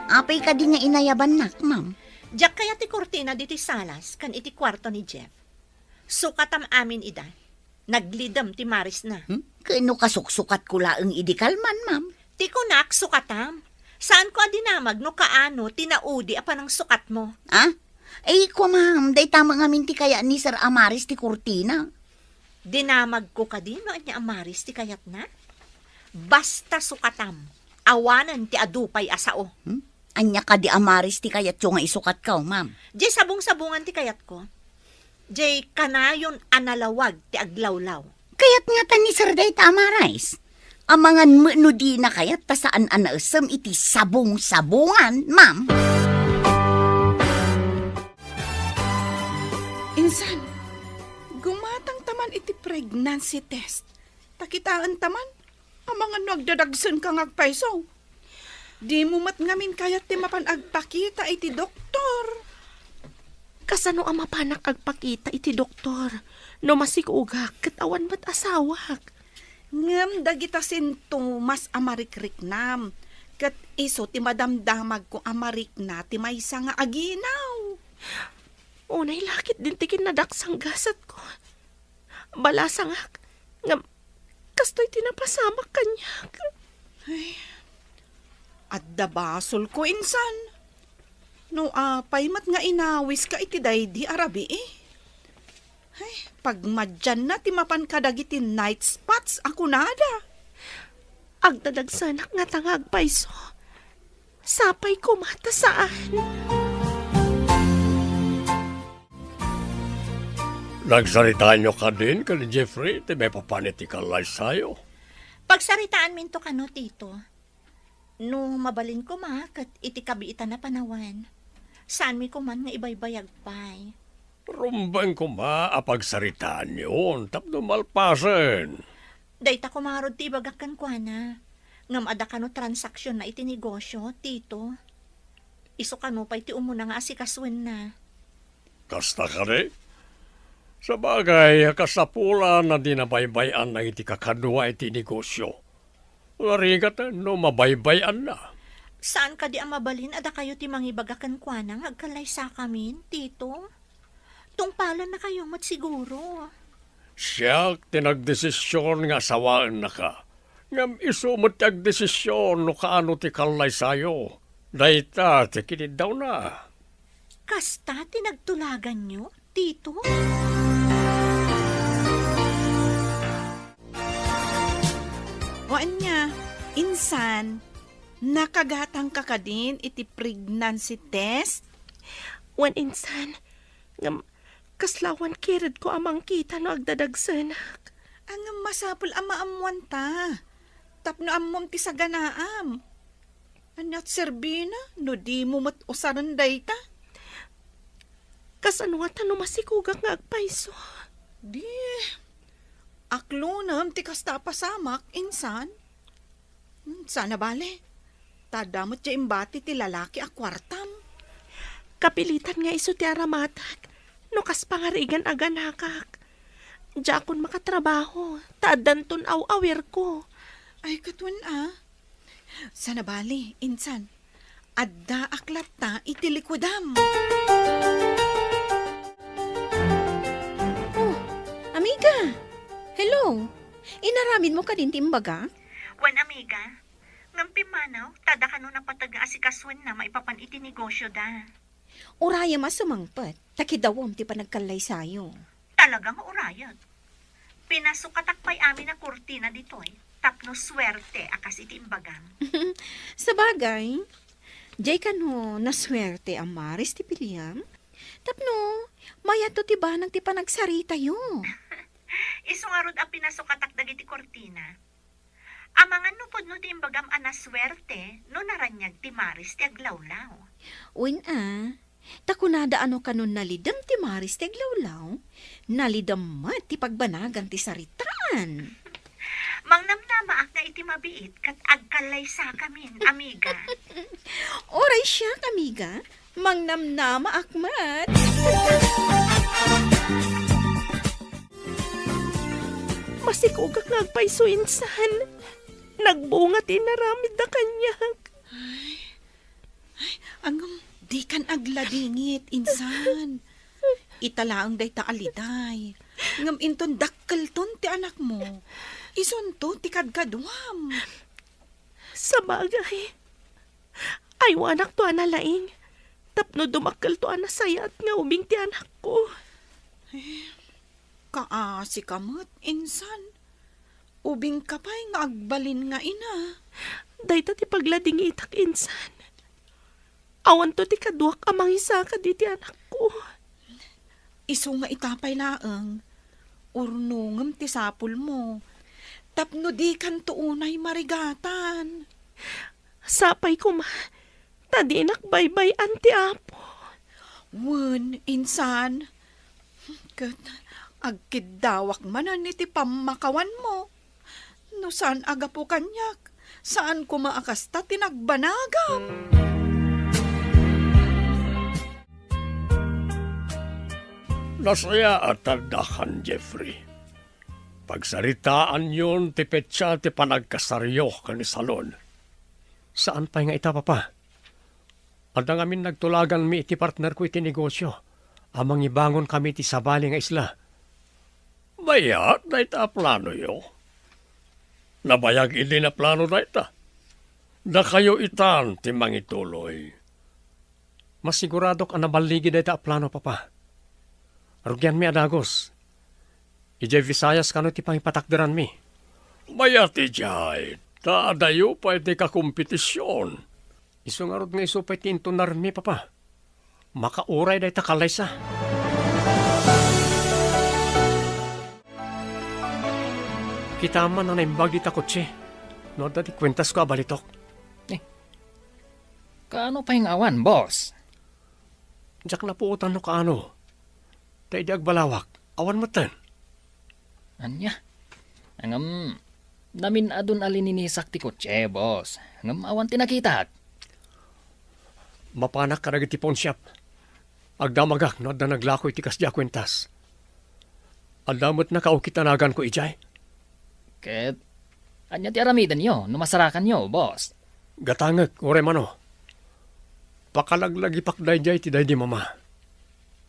Apay kadi nga inayabannak, ma'am? Diak kayat ti kurtina ditoy salas ken iti kuarto ni Jeff. Sukatam amin ida. Naglidem ti marisna. Hmm? Ken no kasuksukatko laeng idi kalman, ma'am? Ti kunak, sukatam. Saanko a dinamag no kaano ti naudi a panangsukatmo. Ah? Ay, kua, ma'am, dayta met ngamin ti kayat ni Sir a maris ti kurtina. Dinamagko kadi no ania a maris ti kayatna? Basta sukatam, awanen ti adu pay a sao. Hmm? Ania kadi a maris ti kayatyo nga isukatko, ma'am? Diay sabong-sabongan ti kayatko. Diay kanayon a nalawag ti aglawlaw. Kayat ngata ni Sir dayta a maris. Amangan met no dina kayat ta saan a naesem iti sabong-sabongan, ma'am. Insan, gumatangta man iti pregnancy test. Ta kitaenta man, amangan no agdadagsenka nga agpayso. Dimo met ngamin kayat ti mapan agpakita iti doktor. Kasano a mapanak agpakita iti doktor no masikogak ket awan met asawak? Ngem dagita sintomas a marikriknam, ket isu ti madamdamagko a marikna ti maysa nga aginaw. Unay la ketdin ti kinnadaksan gasatko. Balasangak, ngem kastoy ti napasamak kaniak. Ay, adda basolko insan. No apay met nga inawiska iti daydi a rabii. Ay, pagmadianna ti mapan kadagiti night spots a kunada. Agdadagsanak ngata nga agpayso. Sapay koma ta saan. Nagsaritaanyo kadin ken Jeffrey ti maipapan iti kallaysayo? Pagsaritaanminto kano, Tito. No mabalin koma ket iti kabiitan a panawen, saanmi koman nga ibaybayag pay. Rumbeng koma a pagsaritaanyon tapno malpasen. Dayta koma ngarud ti ibagak kenkuana. Ngem adda kano transaksionna iti negosio, Tito. Isu kano pay ti umuna nga asikasuenna. Kasta kadi? Sabagay, kasapulan a di nabaybay-anna iti kakadua iti negosio. Narigat no mabaybay-anna. Saan kadi a mabalin a dakayo ti mangibaga kenkuana nga agkallaysakamin, Tito? Tungpalannakayo met siguro. Siak ti nagdesisyon nga asawaennaka. Ngem isu met ti agdesisyon no kaano ti kallaysayo. Dayta ti kiniddawna. Kasta ti nagtulaganyo, Tito? O ania, insan, nakagatangka kadin iti pregnancy test? Wen insan, ngem kasla awan kiredko a mangkita no agdadagsenak. Ngem masapul a maammoanta, tapno ammom ti saganaam. Ania ti serbina no dimo met usaren dayta? Kasano ngata no masikogak nga agpayso? Di, aklonem ti kasta a pasamak, insan. Hmm, saan a bale. Ta adda met diay imbati ti lalaki a kuartam. Kapilitan nga isu ti aramatak no kas pangarigan a ganakak. Diakon makatrabaho, ta addanton aw-awirko. Ay, ket wen a. Saan a bale, insan. Addaak latta iti likudam. Oh, amiga! Hello! Inaramidmo kadin ti imbagak? Wen, amiga. Ngem pimmanaw, ta adda kano napateg nga asikasuenna maipapan iti negosyoda. Urayem a sumangpet, ta kidawem ti panagkallaysayo. Talaga nga urayek. Pinasukatak pay amin a kurtina ditoy tapno suerte a kas iti imbagam. Sabagay, diay kano nasuerte a maris ti piliam? Tapno mayatto ti banag ti panagsaritayo. Isu ngarud a pinasukatak dagiti kurtina. Amangan no pudno ti imbagam a nasuerte no naraniag ti maris ti aglawlaw. Wen a, ta kunada a no kanon nalidem ti maris ti aglawlaw, nalidem met ti pagbanagan ti saritaan. Mangnamnamaak nga iti mabiit ket agkallaysakamin, amiga. Uray siak, amiga, mangnamnamaak met. Masikogak nga agpayso insan. Nagbunga ti inaramidda kaniak. Ay, ay, ngem dikan agladingit, insan. Ita laeng dayta a liday. Ngem inton dakkelton ti anakmo, isunto ti kadkaduam. Sabagay, aywanakto a nalaing tapno dumakkelto a nasayaat nga ubing ti anakko. Eh, kaasika met, insan. Ubingka pay nga agbalin nga ina. Dayta ti pagladingitak, insan. Awanto ti kaduak a mangisaka diti anakko. Isu nga ita pay laeng, urnongem ti sapulmo, tapno dikanto unay marigatan. Sapay koma, ta dinak baybay-an ti Apo. Wen, insan, ket agkiddawak manen iti pammakawanmo. No saan a gapu kaniak, saan koma a kasta ti nagbanagam. Nasayaat a addakan, Jeffrey. Pagsaritaanyon ti petsa ti panagkasaryo ken ni Salon. Saan pay nga ita, Papa. Adda ngamin nagtulaganmi iti partnerko iti negosio a mangibangon kami iti sabali nga isla. Mayat dayta a planoyo. Nabayag idin a plano dayta. Dakayo itan ti mangituloy. Masiguradok a naballigi dayta a plano, Papa. Rugianmi a dagus. Idiay Visayas kano ti pangipatakderanmi. Mayat idiay, ta adayo pay ti kakompetision. Isu ngarud nga isu pay ti intunarmi, Papa. Makauray dayta kallaysa. Kitam man a naimbag dita kotse no adda ti kuentasko a balitok. Eh, kaano pay nga awan, boss? Diak napuotan no kaano. Ta idi agbalawak, awan metten. Ania? Ngem, namin-adun a lininisak ti kotse, boss. Ngem awan ti nakitak. Mapanak kadagiti pawnshop. Agdamagak no adda naglako iti kasdi a kuentas. Adda met nakaukit a naganko idiay. Ket ania ti aramidenyo no masarakanyo, boss? Gatangek, uray mano. Pakalaglagipak daydiay ti daydi mama.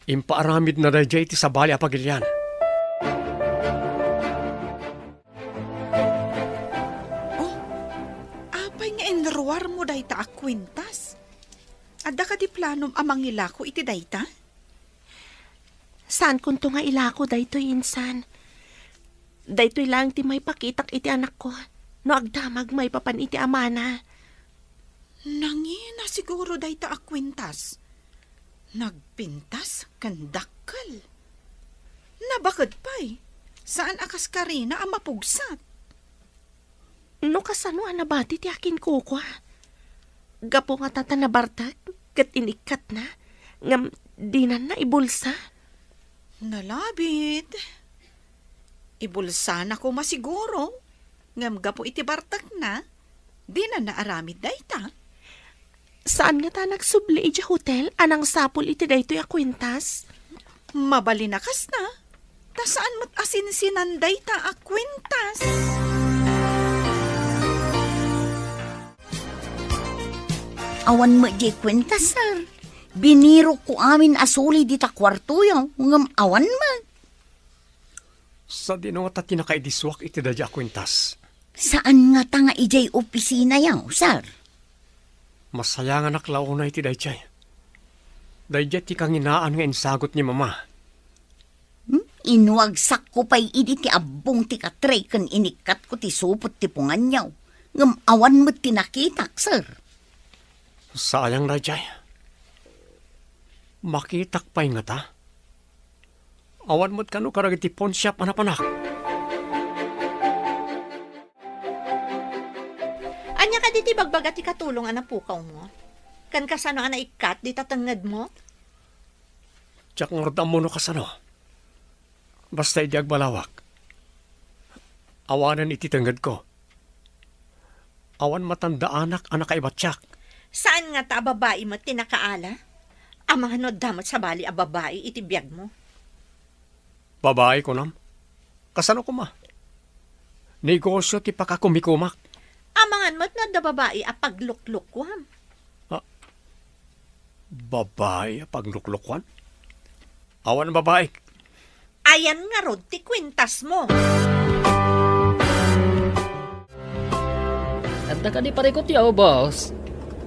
Impaaramidna daydiay iti sabali a pagilian. Oh, apay nga inruarmo dayta a kuentas? Adda kadi planom a mangilako iti dayta? Saankonto nga ilako daytoy, insan. Daytoy laeng ti maipakitak iti anakko no agdamag maipapan iti amana. Nangina siguro dayta a kuentas. Nagpintas ken dakkel. Nabaked pay, saan a kas karina a mapugsat. No kasano a nabati ti akinkukua? Gapu nga ta, ta nabartek ket inikkatna, ngem dinanna ibulsa? Nalabit. Ibulsana koma siguro, ngem gapu iti bartekna, dinanna aramid dayta. Saan ngata a nagsubli idiay hotel a nangsapul iti daytoy a kuentas? Mabalin a kasta, ta saan met a sinsinan dayta a kuentas. Awan met diay kuentas, sir. Binirokko amin a suli dita kuartoyo, ngem awan met. Sadino ngata ti nakaidisuak iti daydiay a kuentas? Saan ngata nga idiay opisinayo, sir? Masayanganak la unay iti daydiay. Daydiay ti kanginaan nga insagut ni Mama. Hmm? Inuagsakko pay idi ti abbong ti katre ken inikkatko ti supot ti punganyo. Ngem awan met ti nakitak, sir. Sayang daydiay. Makitak pay ngata? Awan met kano kadagiti pawnshop a napanak. Ania kadi ti ibagbaga ti katulong a napukawmo? Ken kasano a naikkat dita tengngedmo? Diak ngarud ammo no kasano. Basta idi agbalawak, awanen iti tengngedko. Awan matandaanak a nakaibatiak. Saan ngata a babai met ti nakaala? Amangan no adda met sabali a babai iti biagmo. Babai, kunam? Kasano koma? Negosio ti pakakumikumak. Amangan met no adda babai a pagluklukuam. Ah, babai a pagluklukuan? Awan babai. Ayan ngarud ti kuentasmo. Adda kadi parikutyo, boss?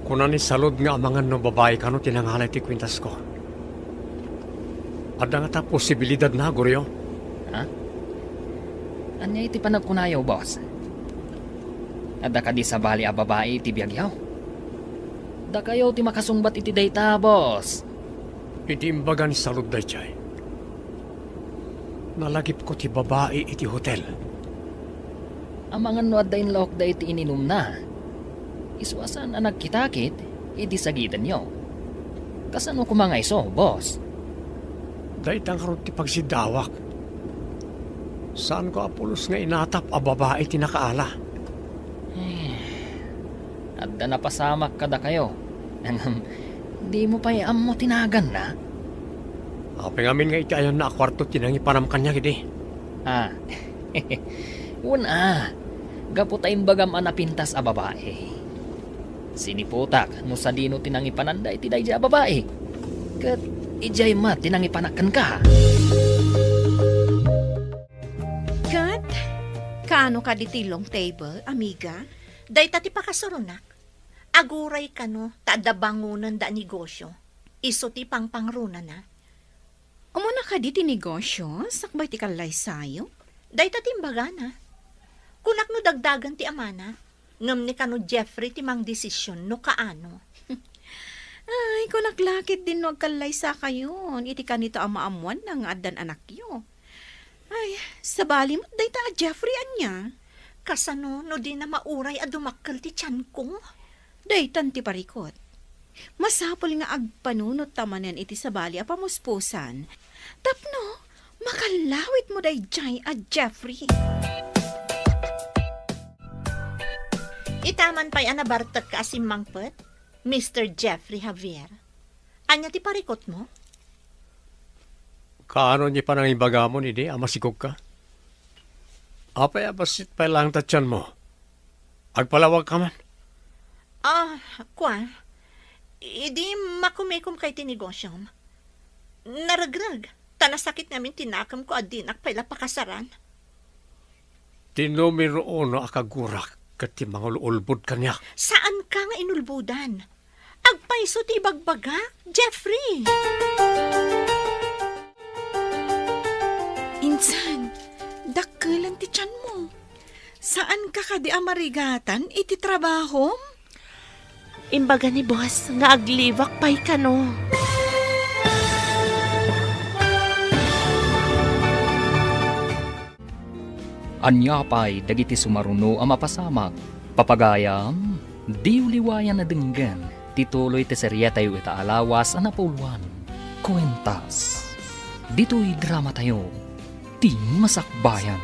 Kuna ni Salud nga amangan no babai kano ti nangala iti kuentasko. Adda ngata posibilidadna, Goryo? Ha? Ania iti panagkunayo, boss? Adda kadi sabali a babai iti biagyo? Dakayo ti makasungbat iti dayta, boss. Iti imbaga ni Salud daydiay, nalagipko ti babai iti hotel. Amangan no adda inlaokda iti ininumna. Isu a saan a nagkitakit idi sagidenyo. Kasano koma nga isu, boss? Dayta ngarud ti pagsiddawak. Saanko a pulos nga inatap a babai ti nakaala. Eh, adda napasamak kadakayo. Ngem, dimo pay ammo ti naganna? Apay ngamin nga iti ayanna a kuarto ti nangipanam kaniak idi? Ah, wen a, gapu ta imbagam a napintas a babai. Siniputak no sadino ti nangipananda iti daydiay a babai. Ket idiay met ti nangipanak kenka. Ket, kaano kadi ti long table, amiga? Dayta ti pakasuronak. Aguray kano ta adda bangonenda a negosio. Isu ti pangpangrunana. Umuna kadi ti negosio, sakbay ti kallaysayo? Dayta ti imbagana. Kunak no dagdagen ti amana. Ngem ni kano Jeffrey ti mangdesisyon no kaano. Ay, kunak la ketdin no agkallaysakayon iti kanito a maammoanna nga addan anakyo. Ay, sabali met dayta a Jeffrey ania? Kasano no dina mauray a dumakkel ti tianko? Daytan ti parikut. Masapul nga agpanunot ta manen iti sabali a pamuspusan. Tapno, makallawit mo daydiay a Jeffrey. Itaman pay a nabartekka a simmangpet, Mister Jeffrey Javier. Ania ti parikutmo? Kaano ni panangibagamon idi a masikogka? Apay a bassit pay laeng ta tianmo? Agpalawagka man? Ah, kua, idi makumikomka iti negosyom, naregreg, ta nasakit ngamin ti nakemko a dinak pay la pakasaran. Ti numero uno a kagurak ket ti mangululbod kaniak. Saanka nga inulbodan. Agpayso ti ibagbagak, Jeffrey! Insan, dakkelen ti tianmo. Saanka kadi a marigatan iti trabahom? Imbaga ni boss nga aglibak pay kano. Ania pay dagiti sumaruno a mapasamak? Papagayam, diyo liwayan a denggen ti tuloy ti serietayo ita a lawas a napauluan, Kuentas. Ditoy dramatayo, Ti Masakbayan.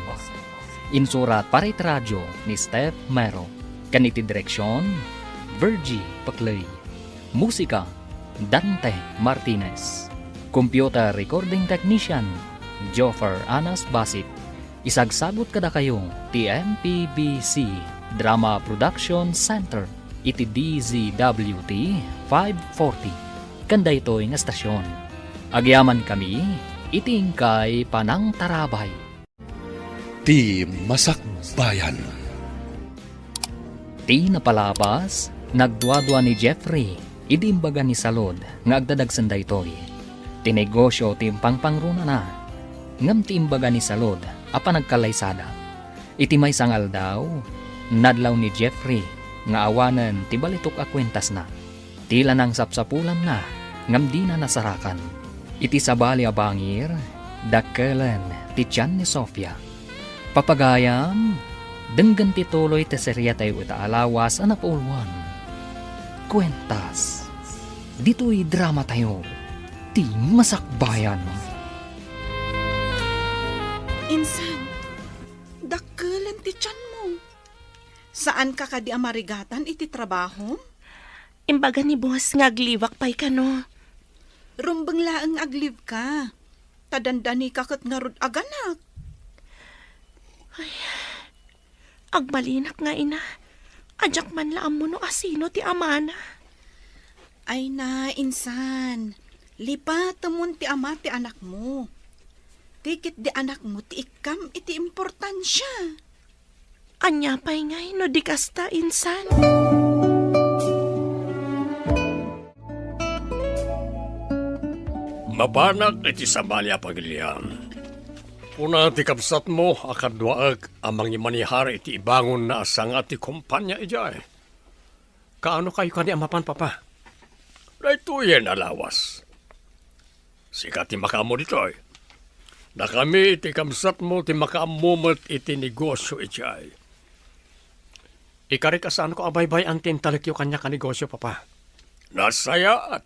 Insurat para iti radyo ni Steph Mero. Ken iti direksion, Virgie Paclay. Musika, Dante Martinez. Computer recording technician, Joffer Anas Basit. Isagsagut kadakayo ti M P B C Drama Production Center iti D Z W T five forty. Ken daytoy nga estasion, agyamankami iti inkay panangtarabay. Ti Masakbayan. Ti napalabas, nagduadua ni Jeffrey idi imbaga ni Salud nga agdadagsen daytoy. Ti negosio ti impangpangrunana, ngem ti imbaga ni Salud a panagkallaysada. Iti maysa nga aldaw, nadlaw ni Jeffrey nga awanen ti balitok a kuentasna. Ti la nangsapsapulanna ngem dina nasarakan. Iti sabali a bangir, dakkelen ti tian ni Sofia. Papagayam, denggen ti tuloy ti seriatayo ita a lawas a napauluan, Kuentas. Ditoy dramatayo, Ti Masakbayan. Insan, dakkelen ti tianmo. Saanka kadi a marigatan iti trabahom? Imbaga ni boss nga aglibak pay kano. Rumbeng laeng nga aglibka. Ta dandanika ket ngarud aganak. Ay, agmalinak nga ina. Adiak man la ammo no asino ti amana. Ay na, insan. Lipatemon ti ama ti anakmo. Ti ketdi anakmo ti ikkam iti importansia. Ania pay ngay no di kasta, insan? Mapanak iti sabali a pagilian. Kuna ti kabsatmo a kaduaek a mangimanihar iti ibangonna a sanga ti kompania idiay. Kaano kayo kani a mapan, Papa? Daytoyen a lawas. Sika ti makaammo ditoy. Dakami iti kabsatmo ti makaammo met iti negosio idiay. Ikarik a saanko a baybay-an ti intalekyo kaniak a negosio, Papa. Nasayaat.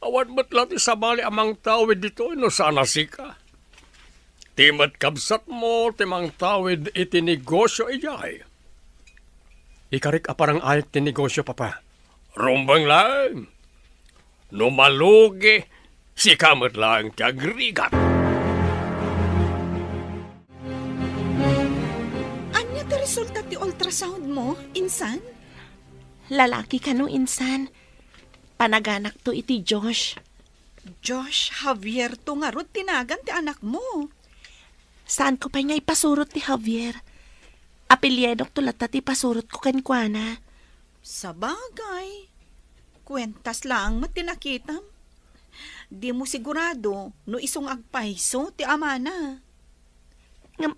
Awan met la ti sabali a mangtawid ditoy no saan a sika. Ti met kabsatmo ti mangtawid iti negosio idiay. Ikarik a parang-ayek ti negosio, Papa. Rumbeng laeng. No malugi, sika met laeng ti agrigat. Ania ti resulta ti ultrasound mo, insan? Lalaki kano, insan. Panaganakto iti Josh. Josh Javier to ngarud ti nagan ti anakmo. Saanko pay nga ipasurot ti Javier. Apelyidokto latta ti ipasurotko kenkuana. Sabagay, kuentas laeng met ti nakitam. Dimo sigurado no isu nga agpayso ti amana. Ngem,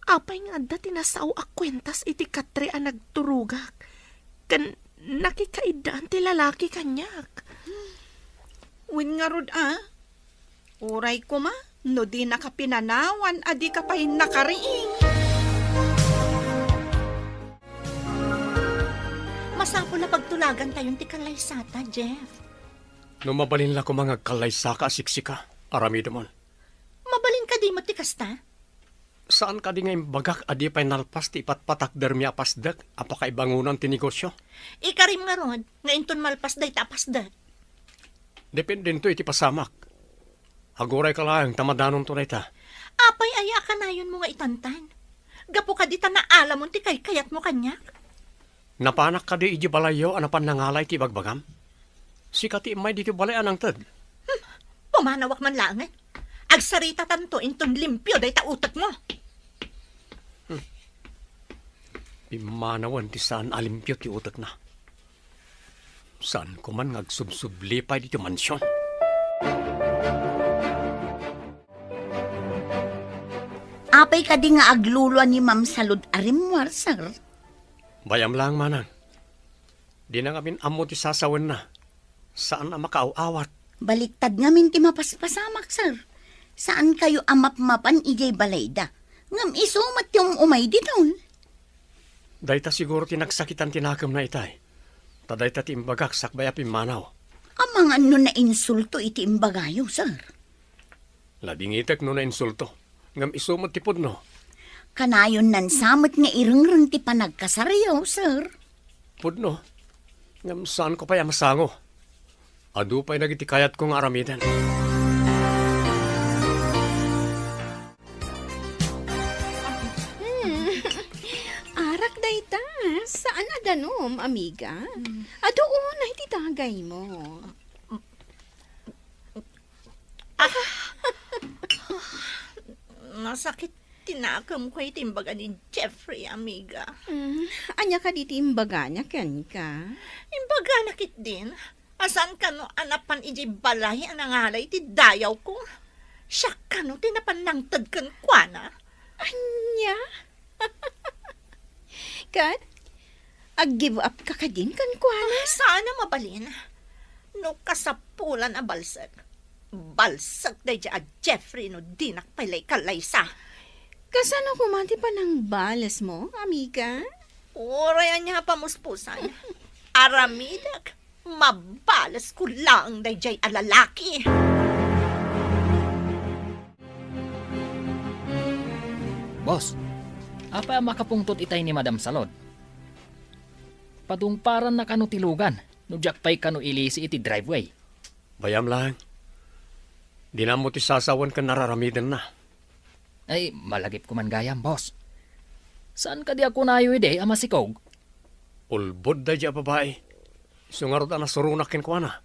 Apay nga adda ti nasao a kuentas iti katre a nagturogak ken nakikaiddaan ti lalaki kaniak? Wen ngarud a, uray koma no dinaka pinanawan a dika pay nakariing. Masapul a pagtulagantayon ti kallaysata, Jeff. No mabalin la koma nga agkallaysaka a siksika, aramidemon. Mabalin kadi met ti kasta? Saan kadi nga imbagak a di pay nalpas ti ipatpatakdermi a pasdek a pakaibangonan ti negosio? Ikarim ngarud nga inton malpas dayta a pasdek. Dependento iti pasamak. Agurayka laeng ta madanonto dayta. Apay aya a kanayonmo nga itantan? Gapu kadi ta naalamon ti kaykayatmo kaniak? Napanak kadi idiay balayyo a napan nangalay ti ibagbagam? Sika ti immay ditoy balay a nangted. Hmm, pumanawak man laengen. Agsaritatanto inton limpio dayta utekmo. Hmm. Pimmanawen ti saan a limpio ti utekna. Saan ko man nga agsubsubli pay ditoy mansion. Apay kadi nga aglulua ni Ma'am Salud a rimmuar, sir? Bay-am laeng, manang. Dina ngamin ammo ti sasawenna. Saan a makaaw-awat. Baliktad ngamin ti mapaspasamak, sir. Saankayo a mapmapan idiay balayda. Ngem isu met ti um-umay diton. Dayta siguro ti nagsakitan ti nakemna itay. Ta dayta ti imbagak sakbay a pimmanaw. Amangan no nainsulto iti imbagayo, sir. Nadingitek no nainsulto, ngem isu met ti pudno. Kanayon nansa met nga irengreng ti panagkasaryo, sir. Pudno, ngem saanko pay a masango. Adu pay dagiti kayatko nga aramiden. Hmm. Arak dayta, saan a danum, amiga? Hmm. Adu unay ti dagaymo. Ah! Nasakit ti nakemko iti imbaga ni Jeffrey, amiga. Mm, ania kadi ti imbagana kenka? Imbagana ketdin a saan kano a napan idiay balay a nangalay ti dayawko. Siak kano ti napan nangted kenkuana. Ania? Ket, ag-give up ka kadin kenkuana? Ah, saan a mabalin. No kasapulan a balsek, balsek daydiay a Jeffrey no dinak pay la ikallaysa. Kasano koma ti panangbalesmo, amiga? Uray ania a pamuspusan. Aramidek, mabalesko laeng daydiay a lalaki. Boss, apay a makapungtot itay ni Madam Salud? Padungparanna kano ti lugan no diak pay kano ilisi iti driveway? Bay-am laeng. Dina ammo ti sasawen ken araramidenna. Ay, malagipko man gayam, boss. Saan kadi a kunayo idi a masikog? Ulbod daydiay a babai. Isu ngarud a nasuronak kenkuana.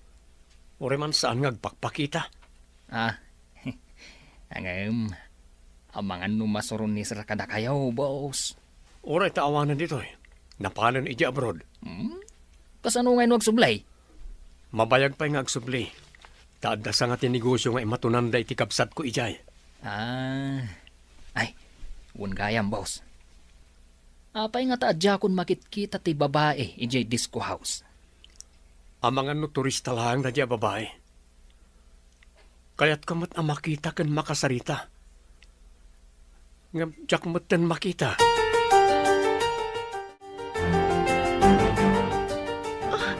Uray man saan nga agpakpakita. Ah, ngem, amangan no masuron ni sir kadakayo, boss. Uray ta awanen ditoy. Napanen idiay abroad. Hmm? Kasano ngay no agsubli? Mabayag pay nga agsubli. Ta adda sanga ti negosio nga imatunanda iti kabsatko idiay. Ah, ay, wen gayam, boss. Apay nga ta a diakon makitkita ti babai idiay disco house? Amangan no turista laeng daydiay a babai. Kayatka met a makita ken makasarita. Ngem diak metten makita. Ah,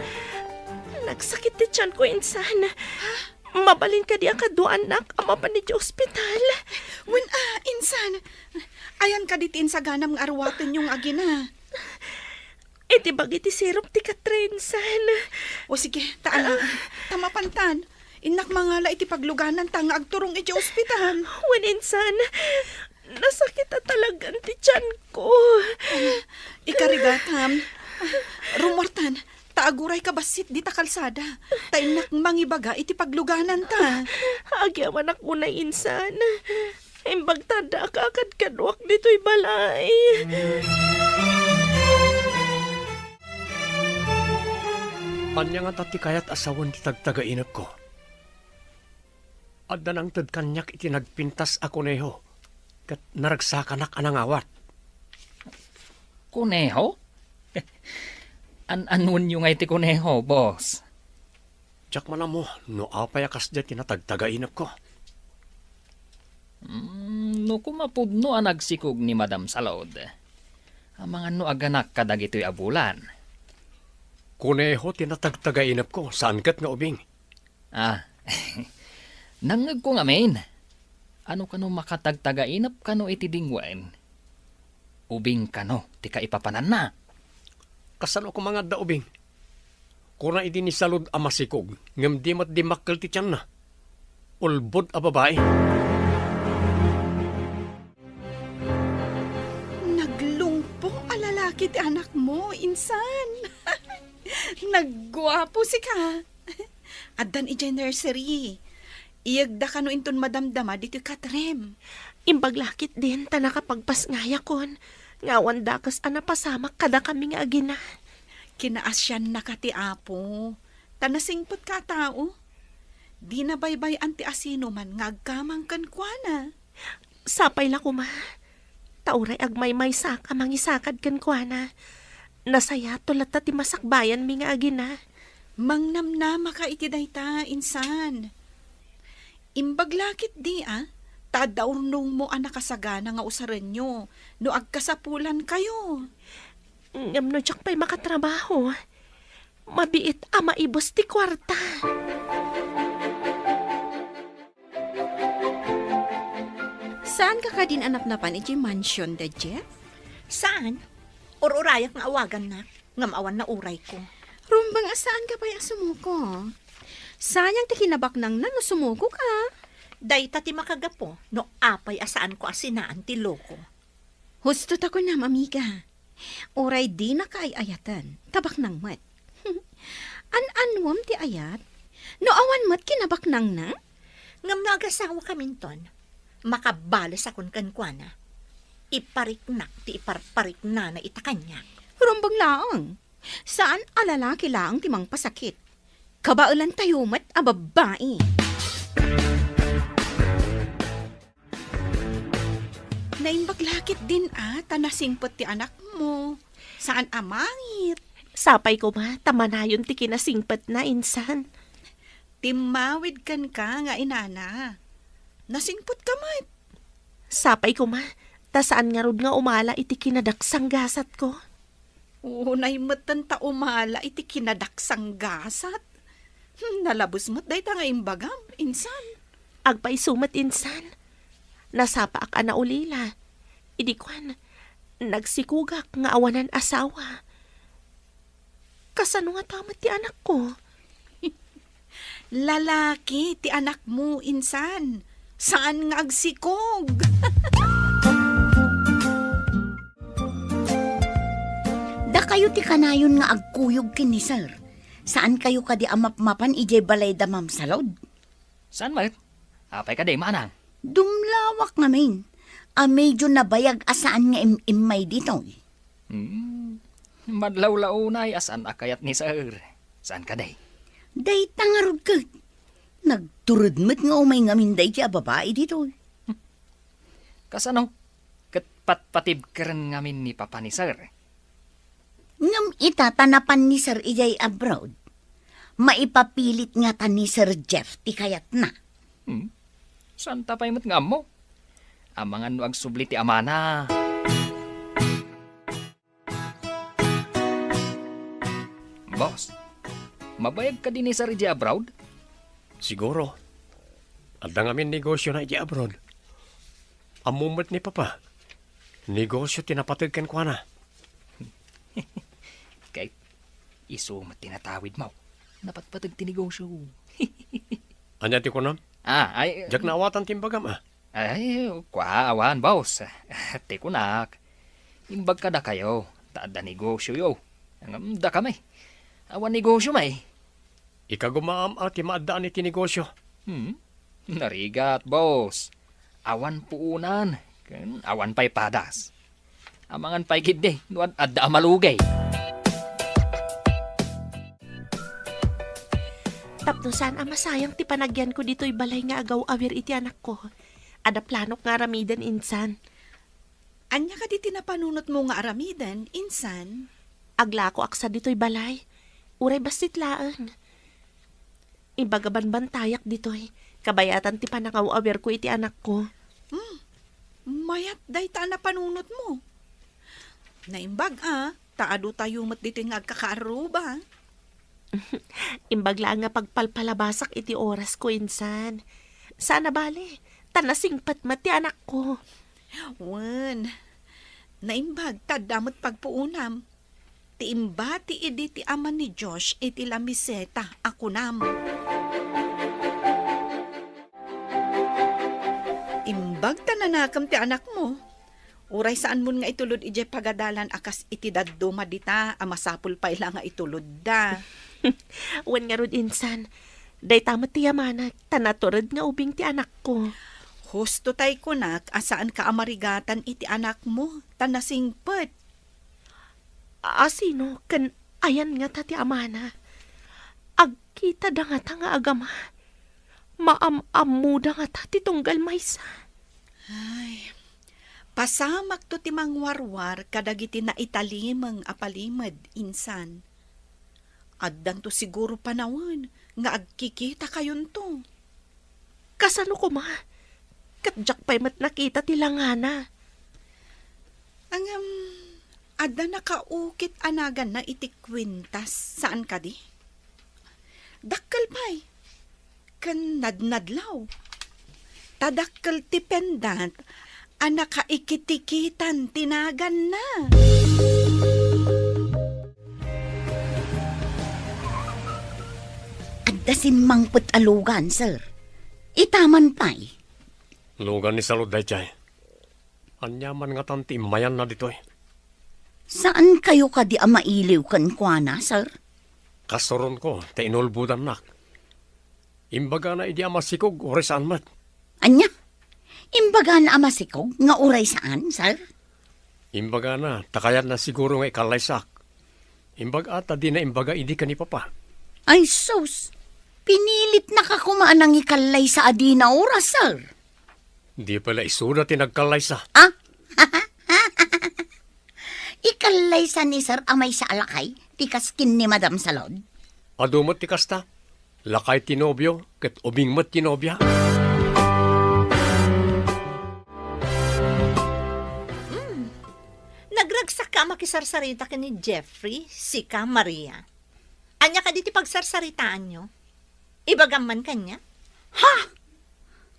nagsakit ti tianko, insan. Mabalin kadi a kaduaannak a mapan idiay ospital? Wen a, insan. Ayan kadi ti insaganam nga aruatenyo nga agina? Iti bagi ti sirup ti katre, insan. O sige, ta ala, ta mapantan. Innak mangala iti paglugananta nga agturong iti ospital. Wen, insan. Nasakit a talagan ti tianko. Ikarigatam. Rummuartan, ta agurayka bassit dita kalsada. Ta innak mangibaga iti paglugananta. Agyamanak unay, insan. Imbag ta adda a kakadkaduak ditoy balay. Ania ngata ti kayat a sawen ti tagtagainepko? Adda nangted kaniak iti nagpintas a koneho. Ket naragsakanak a nangawat. Kuneho? An-anuenyo ngay ti kuneho, boss? Diak man ammo no apay a kasdiay ti natagtagainepko. Mm, no koma pudno a nagsikog ni Madam Salud, amangan no aganak kadagitoy a bulan. Kuneho ti natagtagainepko, saan ket nga ubing. Ah, nangngegko ngamin. Ano kano makatagtagainep kano iti dingwen? Ubing kano ti kaipapananna? Kasano koma nga adda ubing? Kuna idi ni Salud a masikog, ngem di met dimmakkel ti tianna. Ulbod a babai. Naglungpo a lalaki ti anakmo, insan. Nagguapo sika. Addan idiay nursery. Iyegda kano inton madamdama ditoy katrem. Imbag la ketdin ta nakapagpasngayakon nga awan dakes a napasamak kadakami nga agina. Kinaasiannaka ti Apo, ta nasingpetka a tao. Dina baybay-an ti asinoman nga agkamang kenkuana. Sapay la koma, ta uray agmaymaysak a mangisakad kenkuana, nasayato latta ti masakbayanmi nga agina. Mangnamnamaka iti dayta, insan. Imbag la ketdi a, ta adda urnongmo a nakasagana nga usarenyo no agkasapulankayo. Ngem no diak pay makatrabaho, mabiit a maibus ti kuarta. Saanka kadin a napnapan idiay mansion da Jeff? Saan? Ur-urayak nga awagannak, ngem awan naurayko. Rumbeng a saanka pay a sumuko. Sayang ti kinabaknangna no sumukoka. Dayta ti makagapu no apay a saanko a sinaan ti loko. Husto ta kunam, amiga. Uray dinaka ay-ayaten, ta baknang met. An-anuem ti ayat? No awan met kinabaknangna? Ngem no agasawakaminton, makabalesakon kenkuana. Ipariknak ti iparpariknana ita kaniak. Rumbeng laeng. Saan a lalaki laeng ti mangpasakit. Kabaelantayo met a babbai. Naimbag la ketdin a, ta nasingpet ti anakmo. Saan a mangit. Sapay koma, ta manayon ti kinasingpetna, insan. Timmawid kenka nga inana. Nasingpetka met. Sapay koma, ta saan ngarud nga umala iti kinadaksanggasatko. Unay metten ta umala iti kinadaksanggasat. Hmm, nalabes met dayta nga imbagam, insan. Agpayso met, insan. Nasapaak a naulila. Idi kuan, nagsikogak nga awanan asawa. Kasano ngata met ti anakko? Lalaki ti anakmo, insan. Saan nga agsikog. Dakayo ti kanayon nga agkuyog ken ni Sir. Saankayo kadi a mapmapan idiay balay da Ma'am Salud? Saan met? Apay kadi, manang? Dumlawak ngamin. A medyo nabayag a saan nga im-immay ditoy. Hmm. Madlawlaw unay a saan a kayat ni Sir. Saan kadi? Dayta ngarud ket. Nagtured met nga umay ngamin daydi a babai ditoy. Kasano? Ket patpatibkeren ngamin ni Papa ni Sir. Ngem ita ta napan ni Sir idiay abroad, maipapilit ngata ni Sir Jeff ti kayatna. Hmm? Saan ta pay met nga ammo? Amangan no agsubli ti amana. Boss, mabayag kadi ni Sir idiay abroad? Siguro. Adda ngamin negosiona idiay abroad. Ammo met ni Papa, negosio ti napateg kenkuana. Kay isu met ti natawidmo. Napatpateg ti negosio. Ania ti kunam? Ah, ay, diak naawatan ti imbagam, ah. Ay, kua, awan, boss. Ti kunak, imbag kadakayo, ta adda negosioyo. Ngem dakami, awan negosio may. Ikagumaam a ti maaddaan iti negosio. Hmm? Narigat, boss. Awan puonan, ken awan pay padas. Amangan pay ketdi no ad-, adda a malugay. Tapno saan a masayang ti panagyanko ditoy balay nga agaw-awir iti anakko. Adda planok nga aramiden, insan. Ania kadi ti napanunotmo nga aramiden, insan? Aglakoak sa ditoy balay. Uray bassit laeng. Imbag a banbantayak ditoy, kabayatan ti panangaw-awirko iti anakko. Hmm, mayat dayta a napanunotmo. Naimbag a, ta adu tayo met ditoy nga agkakaarruba. Imbag laeng nga pagpalpalabasak iti orasko, insan. Saan a bale, ta nasingpet met ti anakko. Wen, naimbag ta adda met pagpuonam. Ti imbati idi ti ama ni Josh iti lamiseta a kunam. Imbag ta nanakem ti anakmo. Uray saanmon nga itulod idiay pagadalan a kas iti dadduma dita a masapul pay la nga itulodda. Wen ngarud, insan, dayta met ti yamanak ta natured nga ubing ti anakko. Husto tay kunak a saanka a marigatan iti anakmo ta nasingpet. A-, asino ken ayan ngata ti amana? Agkitada ngata nga agama? Maam-ammoda ngata ti tunggal maysa? Ay, pasamakto ti mangwarwar kadagiti naitalimeng a palimed, insan. Addanto siguro panawen nga agkikitakayonto. Kasano koma? Ket diak pay met nakita ti langana. Ngem, adda nakaukit a naganna iti kuentas, saan kadi? Dakkel pay, ken nadnadlaw. Ta dakkel ti pendat a nakaikitikitan ti naganna. Adda simmangpet a lugan, sir. Ita man pay. Lugan ni Salud daydiay. Ania man ngatan ti immayanna ditoy? Saan kayo kadi a mailiw kenkuana, sir? Kasuronko ta inulbodannak. Imbagana idi a masikog, uray saan met. Ania? Imbagana a masikog nga uray saan, sir? Imbagana ta kayatna siguro nga ikallaysak. Imbag-, a ta dina imbaga idi ken ni Papa. Ay sus! Pinilitnaka koma a nangikallaysa a dina oras, sir. Di pay la isuda ti nagkallaysa. Ah? Ikallaysa ni sir a maysa a lakay ti kas ken ni Madam Salud? Adu met ti kasta. Lakay ti nobio ket ubing met ti nobia. Hmm. Nagragsakka a makisarsarita ken ni Jeffrey, sika, Maria. Ania kadi ti pagsarsaritaanyo? Ibagam man kaniak. Ha?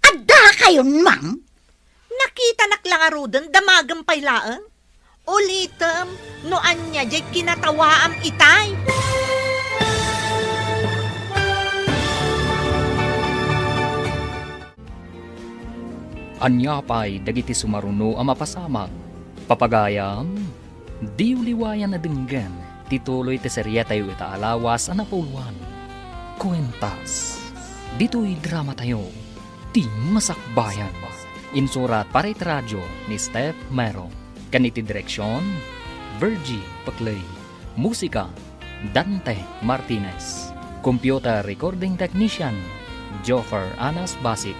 Adda kayon, ma'am? Nakitanak la ngaruden, damagem pay laeng. Ulitem no ania diay kinatawaam itay. Ania pay dagiti sumaruno a mapasamak? Papagayam, diyo liwayan a denggen ti tuloy ti serietayo ita a lawas a napauluan, Kuentas. Ditoy dramatayo, Ti Masakbayan. Insurat para iti radio ni Steph Mero. Ken iti direksion, Virgie Peclay. Musika, Dante Martinez. Computer recording technician, Joffer Anas Basit.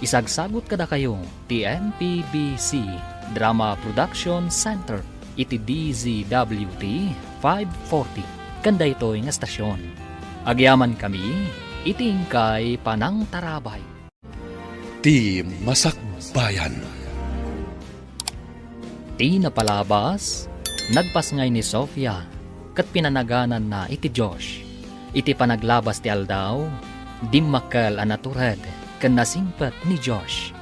Isagsagut kadakayo ti M P B C Drama Production Center iti D Z W T five forty ken daytoy nga estasion. Agyamankami iti inkay panangtarabay. Ti Masakbayan. Ti napalabas, nagpasngay ni Sofia ket pinanagananna iti Josh. Iti panaglabas ti aldaw, dimmakkel a natured ken nasingpet ni Josh.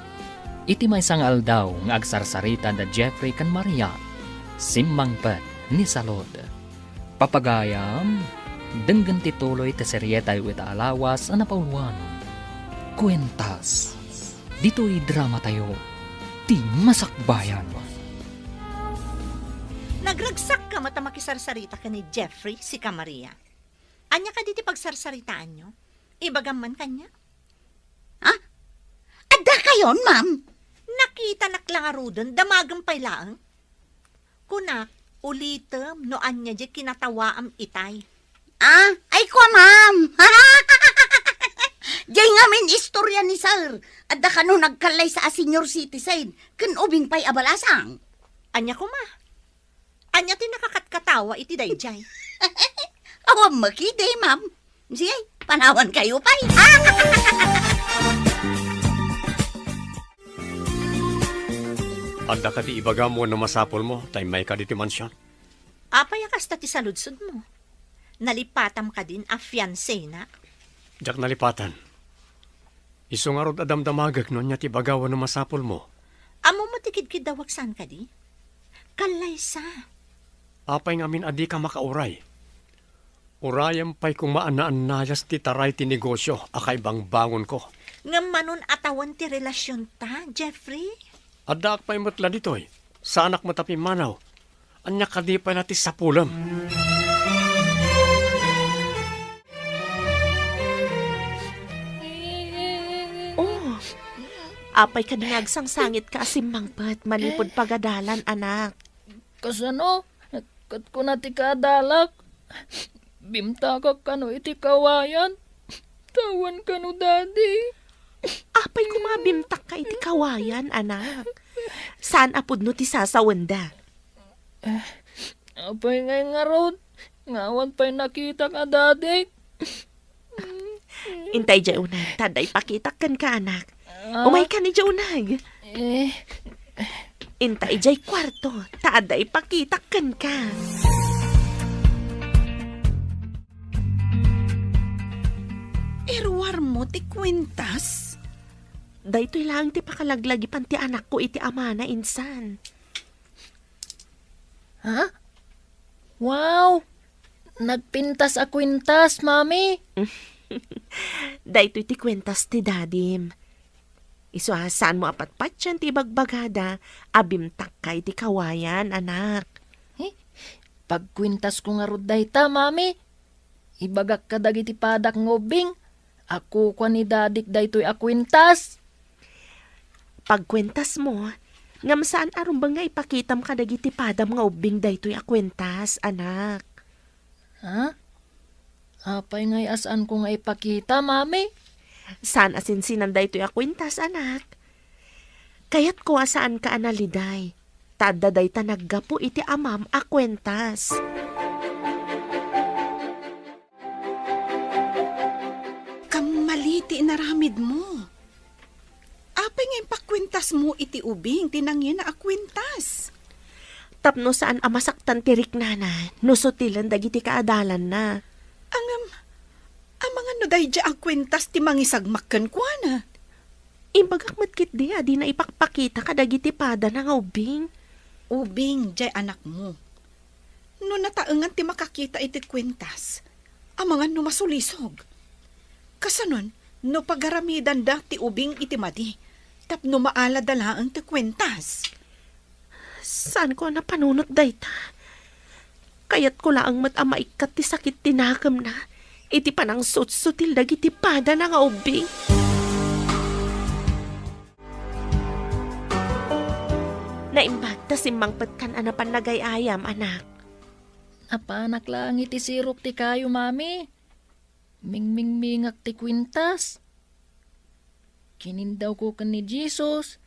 Iti maysa nga aldaw nga agsarsarita da Jeffrey ken Maria, simmangpet ni Salud. Papagayam, denggen ti tuloy ti serietayo ita a lawas a napauluan, Kuentas. Ditoy dramatayo, Ti Masakbayan. Nagragsakka met a makisarsarita ken ni Jeffrey, sika, Maria. Ania kadi ti pagsarsaritaanyo? Ibagam man kaniak. Ah? Adda kayon, ma'am? Nakitanak la ngaruden, damagem pay laeng. Kunak, ulitem no ania diay kinatawaam itay. Ah, ay kua, ma'am. Jay ngamin istorya ni Sir, adda kano nagkallaysa a senior citizen, ken ubing pay a balasang. Ania koma? Ania ti nakakatkatawa iti dayjay? Awan makidi, ma'am. Sige, panawan kayo pay. Adda kadi ibagam wenno masapulmo ta immayka ditoy mansion? Apay a kasta ti saludsodmo? Nalipatam kadin a fiancé-na? Diak nalipatan. Isu ngarud a damdamagek no ania ti ibaga wenno masapulmo. Ammom ti kidkiddawak saan kadi? Kallaysa. Apay ngamin a dika makauray? Urayem pay koma a naannayas ti taray ti negosio a kaibangbangonko. Ngem manon a tawen ti relasionta, Jeffrey? Addaak pay met la ditoy. Saanak met a pimmanaw. Ania kadi pay la ti sapulem? Oh, apay kadi nga agsangsangitka a simmangpet manipud pagadalan, anak? Kasano? Ket kuna ti kaadalak, bimtakak kano iti kawayan. Tawen kano, Daddy. Apay koma a bimtakka iti kawayan, anak? Saan a pudno ti sasawenda? Eh, apay ngay ngarud? Nga awan pay nakitak a dadik. Intay jay uneg, ta adda ipakitak kenka, anak. Ah? Umaykan ijay uneg. Eh. Intay jay kuarto, ta adda ipakitak kenka. Iruarmo ti kuentas? Daytoy laeng ti pakalaglagipan ti anakko iti amana insan. Ha? Wow! Nagpintas a kuentas, Mami! Daytoy ti kuentas ti dadim. Isu a saanmo a patpatien ti ibagbagada a bimtakka iti kawayan, anak. Eh, pagkuentasko ngarud dayta, Mami. Ibagak kadagiti padak nga ubbing a kukua ni dadik daytoy a kuentas. Pagkuentasmo, ngem saan a rumbeng nga ipakitam kadagiti padam nga ubbing daytoy a kuentas, anak. Ha? Apay ngay a saanko nga ipakita, Mami? Saan a sinsinan daytoy a kuentas, anak. Kayatko a saanka a naliday, ta adda dayta naggapu iti amam a kuentas. Kammali ti inaramidmo. Apay nga impagkuentasmo iti ubing ti nangina a kuentas? Tapno saan a masaktan ti riknana no sutilen dagiti kaadalanna. Ngem, amangan no daydiay a kuentas ti mangisagmak kenkuana? Imbagak met ketdi a dina ipakpakita kadagiti padana nga ubbing. Ubing, diay anakmo. No nataengan ti makakita iti kuentas, amangan no masulisog. Kasanon, no pagaramidanda ti ubing iti madi, tapno maalada laeng ti kuentas. Saanko a napanunot dayta. Kayatko laeng met a maikkat ti sakit ti nakemna iti panangsutsutil dagiti padana nga ubbing. Naimbag ta simmangpetkan a napan nagay-ayam, anak. Napanak laeng iti sirok ti kayo, Mami. Mingmingmingak ti kuentas. Kinindawko ken ni Jesus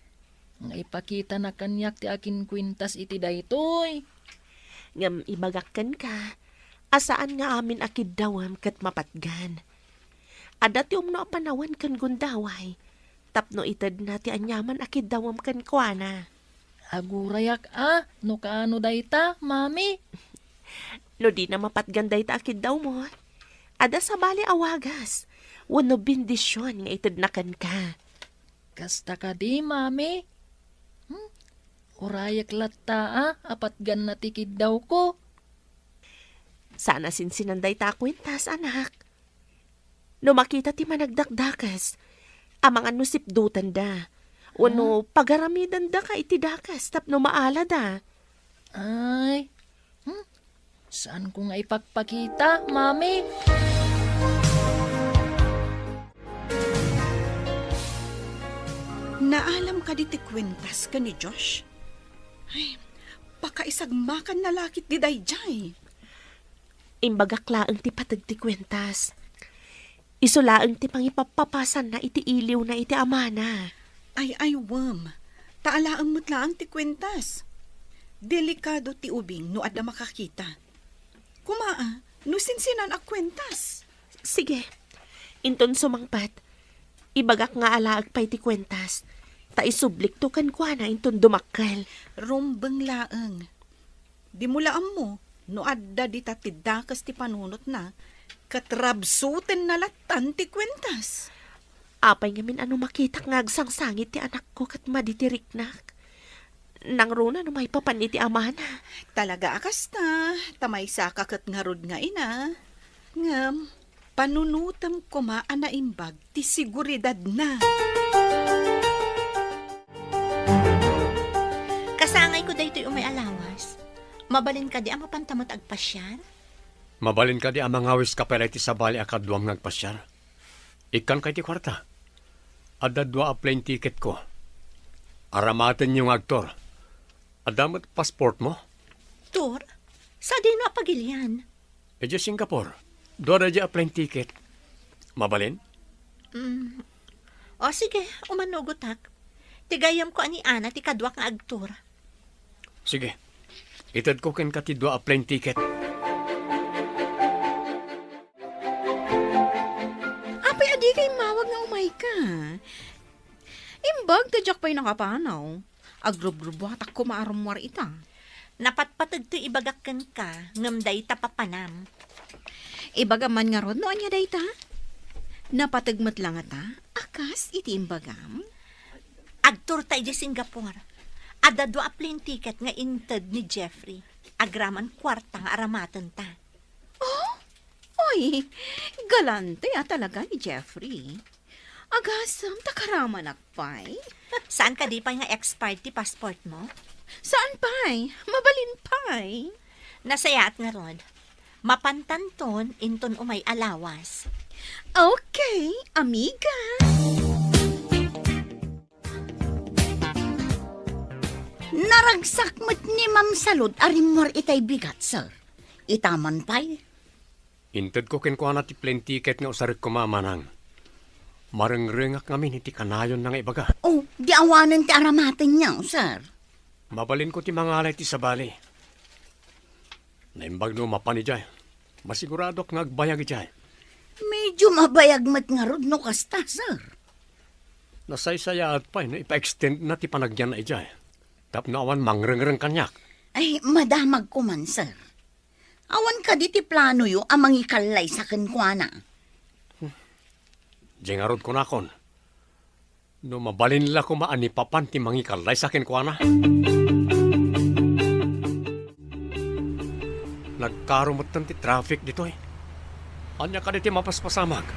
nga ipakitana kaniak ti akinkuentas iti daytoy. Ngem ibagak kenka a saan nga amin a kiddawem ket mapatgan. Adda ti umno a panawen ken gundaway tapno itedna ti aniaman a kiddawem kenkuana. Agurayak a no kaano dayta, Mami. No dina mapatgan dayta a kiddawmo, adda sabali a wagas wenno bendision nga itedna kenka. Kasta kadi, Mami? Hmm? Urayak latta a patganna ti kiddawko. Saan a sinsinan dayta a kuentas, anak. No makita ti managdakdakes, amangan no sipdutanda, wenno pagaramidandaka iti dakes tapno maalada. Ay, hmm? Saanko nga ipakpakita, Mami? Naalam kadi ti kuentas ken ni Josh? Ay, pakaisagmakanna la ketdi daydiay. Imbagak laeng ti pateg ti kuentas. Isu laeng ti pangipappapasanna iti iliwna iti amana. Ay, ay, wen. Ta alaem met laeng ti kuentas. Delikado ti ubing no adda makakita. Kuma, a, no sinsinan a kuentas. Sige. Inton sumangpet, ibagak nga alaek pay ti kuentas. Ta isublikto kenkuana inton dumakkel. Rumbeng laeng. Dimo la ammo no adda dita ti dakes ti panunotna, ket rabsutenna lattan ti kuentas. Apay ngamin a no makitak nga agsangsangit ti anakko ket madi ti riknak? Nangruna no maipapan iti amana. Talaga a kasta, ta maysaka ket ngarud nga ina. Ngem, panunotem koma a naimbag ti seguridadna. Kasangayko daytoy umay a lawas. Mabalin kadi a mapanta met agpasiar? Mabalin kadi a mangawiska pay la iti sabali a kaduam nga agpasiar? Ikkanka iti kuarta. Adda dua a plane ticketko. Aramatenyo nga agtour. Adda met passportmo? Tour? Sadino a pagilian? Idiay Singapore, dua daydiay a plane ticket. Mabalin? Mm. O, sige, umanugotak. Ti gayyemko a ni Ana ti kaduak nga agtour. Sige. Itedko kenka ti dua a plane ticket. Apay, adika immawag nga umayka? Imbag ta diak pay nakapanaw. Agrubrubuatak koma a rummuar ita. Napatpateg ti ibagak kenka, ngem dayta papanam. Ibagam man ngarud no ania dayta? Napateg met la ngata a kas iti imbagam? Agtourta idiay Singapore. Adda dua a plane ticket nga inted ni Jeffrey. Agraman kuarta nga aramatenta. Oh? Oy, galante a talaga ni Jeffrey. Agasem ta karamanak pay. Saan kadi pay nga expired ti passportmo? Saan pay? Mabalin pay. Nasayaat ngarud. Mapantanton inton umay a lawas. Okay, amiga. Naragsak met ni Ma'am Salud a rimmuar itay bigat, sir. Ita man pay. Intedko kenkuana ti plane ticket nga usarek koma a manang. Marengrengak ngamin iti kanayonna nga ibaga. Oh, di awanen ti aramatenyo, sir. Mabalinko ti mangala iti sabali. Naimbag no mapan idiay. Masiguradok nga agbayag idiay. Medyo mabayag met ngarud no kasta, sir. Nasaysayaat pay no ipa-extend na ti panagyanna idiay. Tapno awan mangrengreng kaniak. Ay, madamagko man, sir. Awan kadi ti planoyo a mangikallaysa kenkuana? Diay ngarud kunakon, no mabalin la koma a ni papan ti mangikallaysa kenkuana. Nagkaro metten ti traffic ditoy. Ania kadi ti mapaspasamak?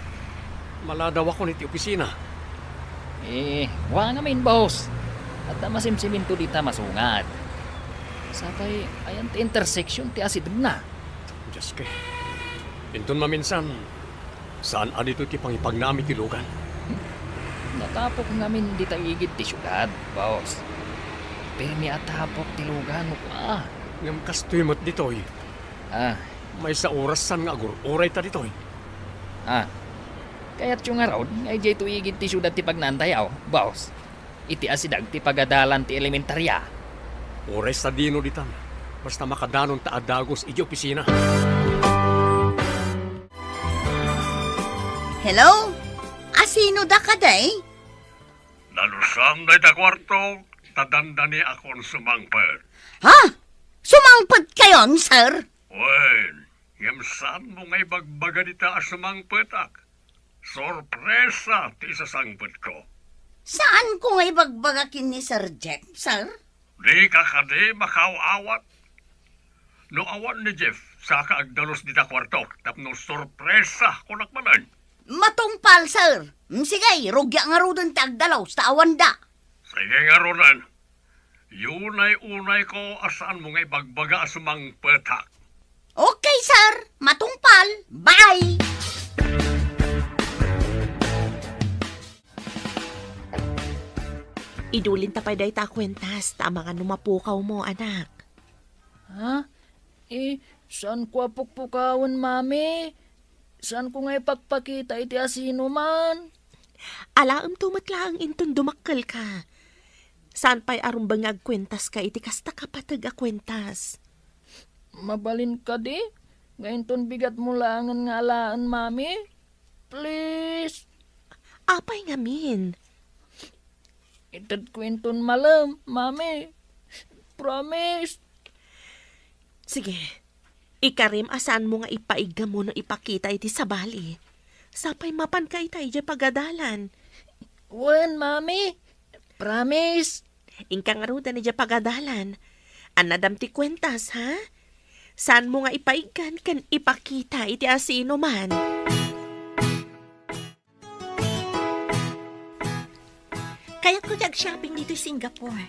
Maladawakon iti opisina. Eh, wen ngamin, boss. Adda masimsiminto dita masungat. Sapay, ayan ti intersection ti asidegna. Dios ko. Inton maminsan, saan a ditoy ti pangipagnaam iti lugan? Natapok ngamin dita igid ti siudad, boss. Pirmi a tapok ti lugan, kua. Ngem kastoy met ditoy. Ah. Maysa oras saan nga agur-urayta ditoy. Ah. Kayatyo ngarud nga idiay to igid ti siudad ti pagnaantayo, boss? Iti asideg ti pagadalan ti elementaria. Uray sadino ditan, basta makadanonta a dagus iti opisina. Hello? Asino da kadi? Nalusam dayta kuarto, ta dandaniakon sumangpet. Ha? Sumangpetkayon, sir? Wen, ngem saanmo nga ibagbaga dita a sumangpetak? Sorpresa ti isasangpetko. Saanko nga ibagbaga ken ni Sir Jeff, sir? Dika kadi makaaw-awat? No awan ni Jeff, saka agdalus dita kuarto, tapno sorpresa, kunak manen. Matungpal, sir. Mm, sige, rugiak ngaruden ti agdalus, ta awanda. Sige ngaruden. Unay-unayko a saanmo nga ibagbaga a sumangpetak. Okay, sir. Matungpal. Bye! Idulinta pay dayta a kuentas, ta amangan no mapukawmo, anak. Ha? Eh, saanko a pukpukawen, Mami? Saanko nga ipakpakita iti asinoman. Alaemto met laeng inton dumakkelka. Saan pay a rumbeng nga agkuentaska iti kasta kapateg a kuentas. Mabalin kadi nga inton bigatmo laengen nga alaen, Mami? Please. Apay ngamin? Itedko inton malem, Mami. Promise. Sige. Ikarim a saanmo nga ipaiggam wenno ipakita iti sabali. Sapay mapanka ita idiay pagadalan. Wen, Mami. Promise. Inka ngaruden idiay pagadalan. Annadam ti kuentas, ha? Saanmo nga ipaiggan ken ipakita iti asinoman. Kayatko ti ag-shopping ditoy Singapore.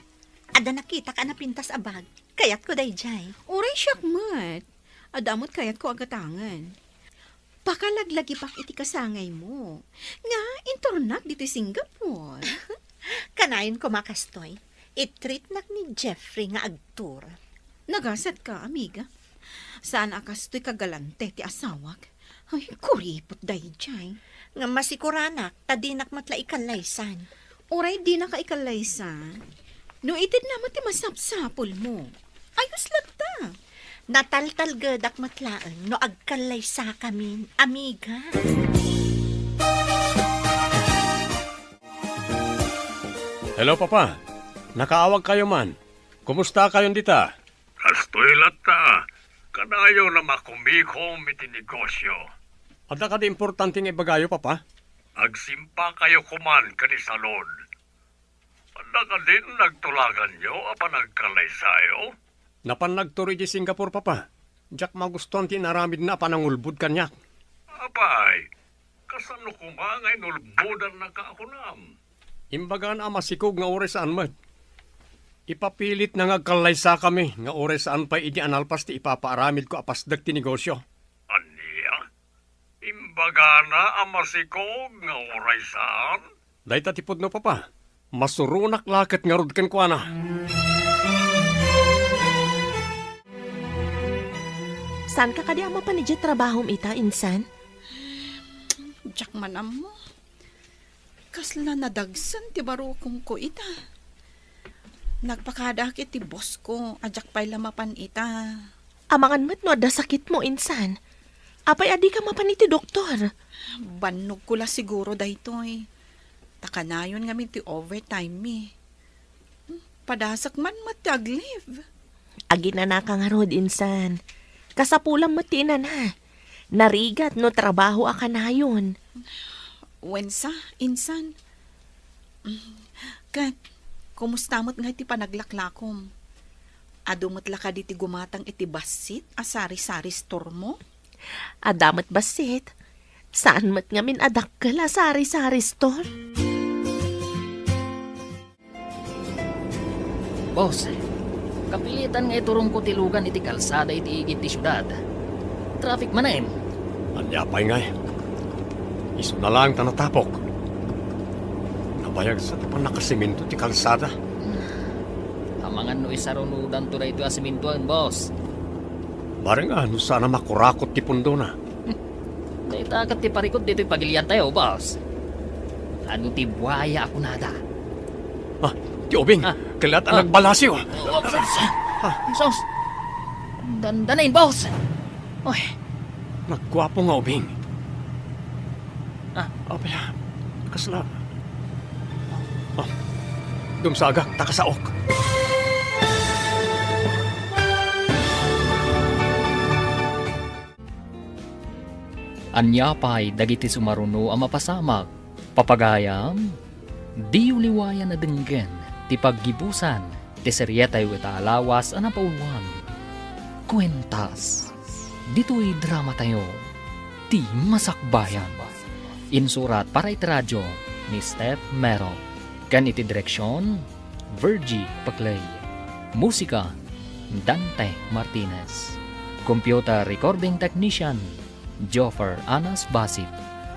Adda nakitak a napintas a bag. Kayatko daydiay. Uray siak met. Adda met kayatko a gatangen. Pakalaglagipak iti kasangaymo. Nga, inturnak ditoy Singapore. Kanayon koma kastoy. I-treatnak ni Jeffrey nga agtour. Nagasatka, amiga. Saan a kastoy kagalante ti asawak. Ay, kuripot daydiay. Nga masikuranak, ta dinak met la ikallaysan. Uray dinaka ikallaysan, no itedna met ti masapsapulmo. Ayos latta. Nataltalgedak met laeng no agkallaysakamin, amiga. Hello, Papa. Nakaawagkayo man. Kumustakayon dita? Kastoy latta, kanayon a makumikom iti negosyo. Adda kadi importante nga ibagayo, Papa? Agsimpakayo koman ken ni Salud. Adda kadin nagtulaganyo a panagkallaysayo? Napan nagturo iti Singapore, Papa. Diak magustuan ti inaramidna a panangulbod kaniak. Apay, kasano koma nga inulbodannaka a kunam? Imbagana a masikog nga uray saan met. Ipapilitna nga agkallaysakami nga uray saan pay idi a nalpas ti ipapaaramidko a pasdek ti negosyo. Ania? Imbagana a masikog nga uray saan? Dayta ti pudno, Papa. Masuronak la ket ngarud kenkuana. Saanka kadi a mapan idiay trabahom ita, insan? Diak man ammo. Kasla nadagsen ti barukongko ita. Nagpakadaak iti bossko a diak pay la mapan ita. Amangan met no adda sakitmo, insan. Apay a dika mapan iti doktor? Bannogko la siguro daytoy. Ta kanayon ngamin ti overtime mi. Padasek man met ti ag-leave. Aginanaka ngarud, insan. Kasapulam met ti inana. Narigat no trabaho a kanayon. Wensa, insan. Ket, kumusta met ngay ti panaglaklakom? Adu met la kadi ti gumatang iti bassit a sari-sari store mo? Adda met bassit. Saan met ngamin a dakkel a sari-sari store? Boss, kapilitan nga iturongko ti lugan iti kalsada iti igid ti siudad. Traffic manen. Ania pay ngay? Isuna laeng ta natapok. Nabayag sa ti pannakasemento ti kalsada. Amangan no isarunodanto daytoy a sementoen, boss. Bareng a no saan a makurakot ti pundona. Dayta ket ti parikut ditoy pagiliantayo, boss. Adu ti buaya a kunada? Ah, ti ubing. Ah. Kellat a nagbalasiw. Ah. Sus! Dandanin, boss! Oy. Nagguapo nga ubing. Ah. Apay, ah, kasla. Ah, dumsagak, ta kasaok. Ania pay dagiti sumaruno a mapasamak? Papagayam, diyo liwayan a denggen ti paggibusan ti serietayo ita a lawas a napauluan, Kuentas. Ditoy dramatayo, Ti Masakbayan. Insurat para iti radio ni Steph Mero. Ken iti direksion, Virgie Paclay. Musika, Dante Martinez. Computer recording technician, Joffer Anas Basit.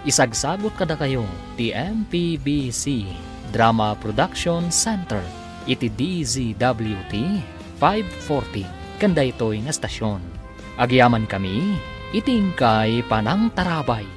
Isagsagut kadakayo ti M P B C Drama Production Center iti D Z W T five forty ken daytoy nga estasion. Agyamankami iti inkay panangtarabay.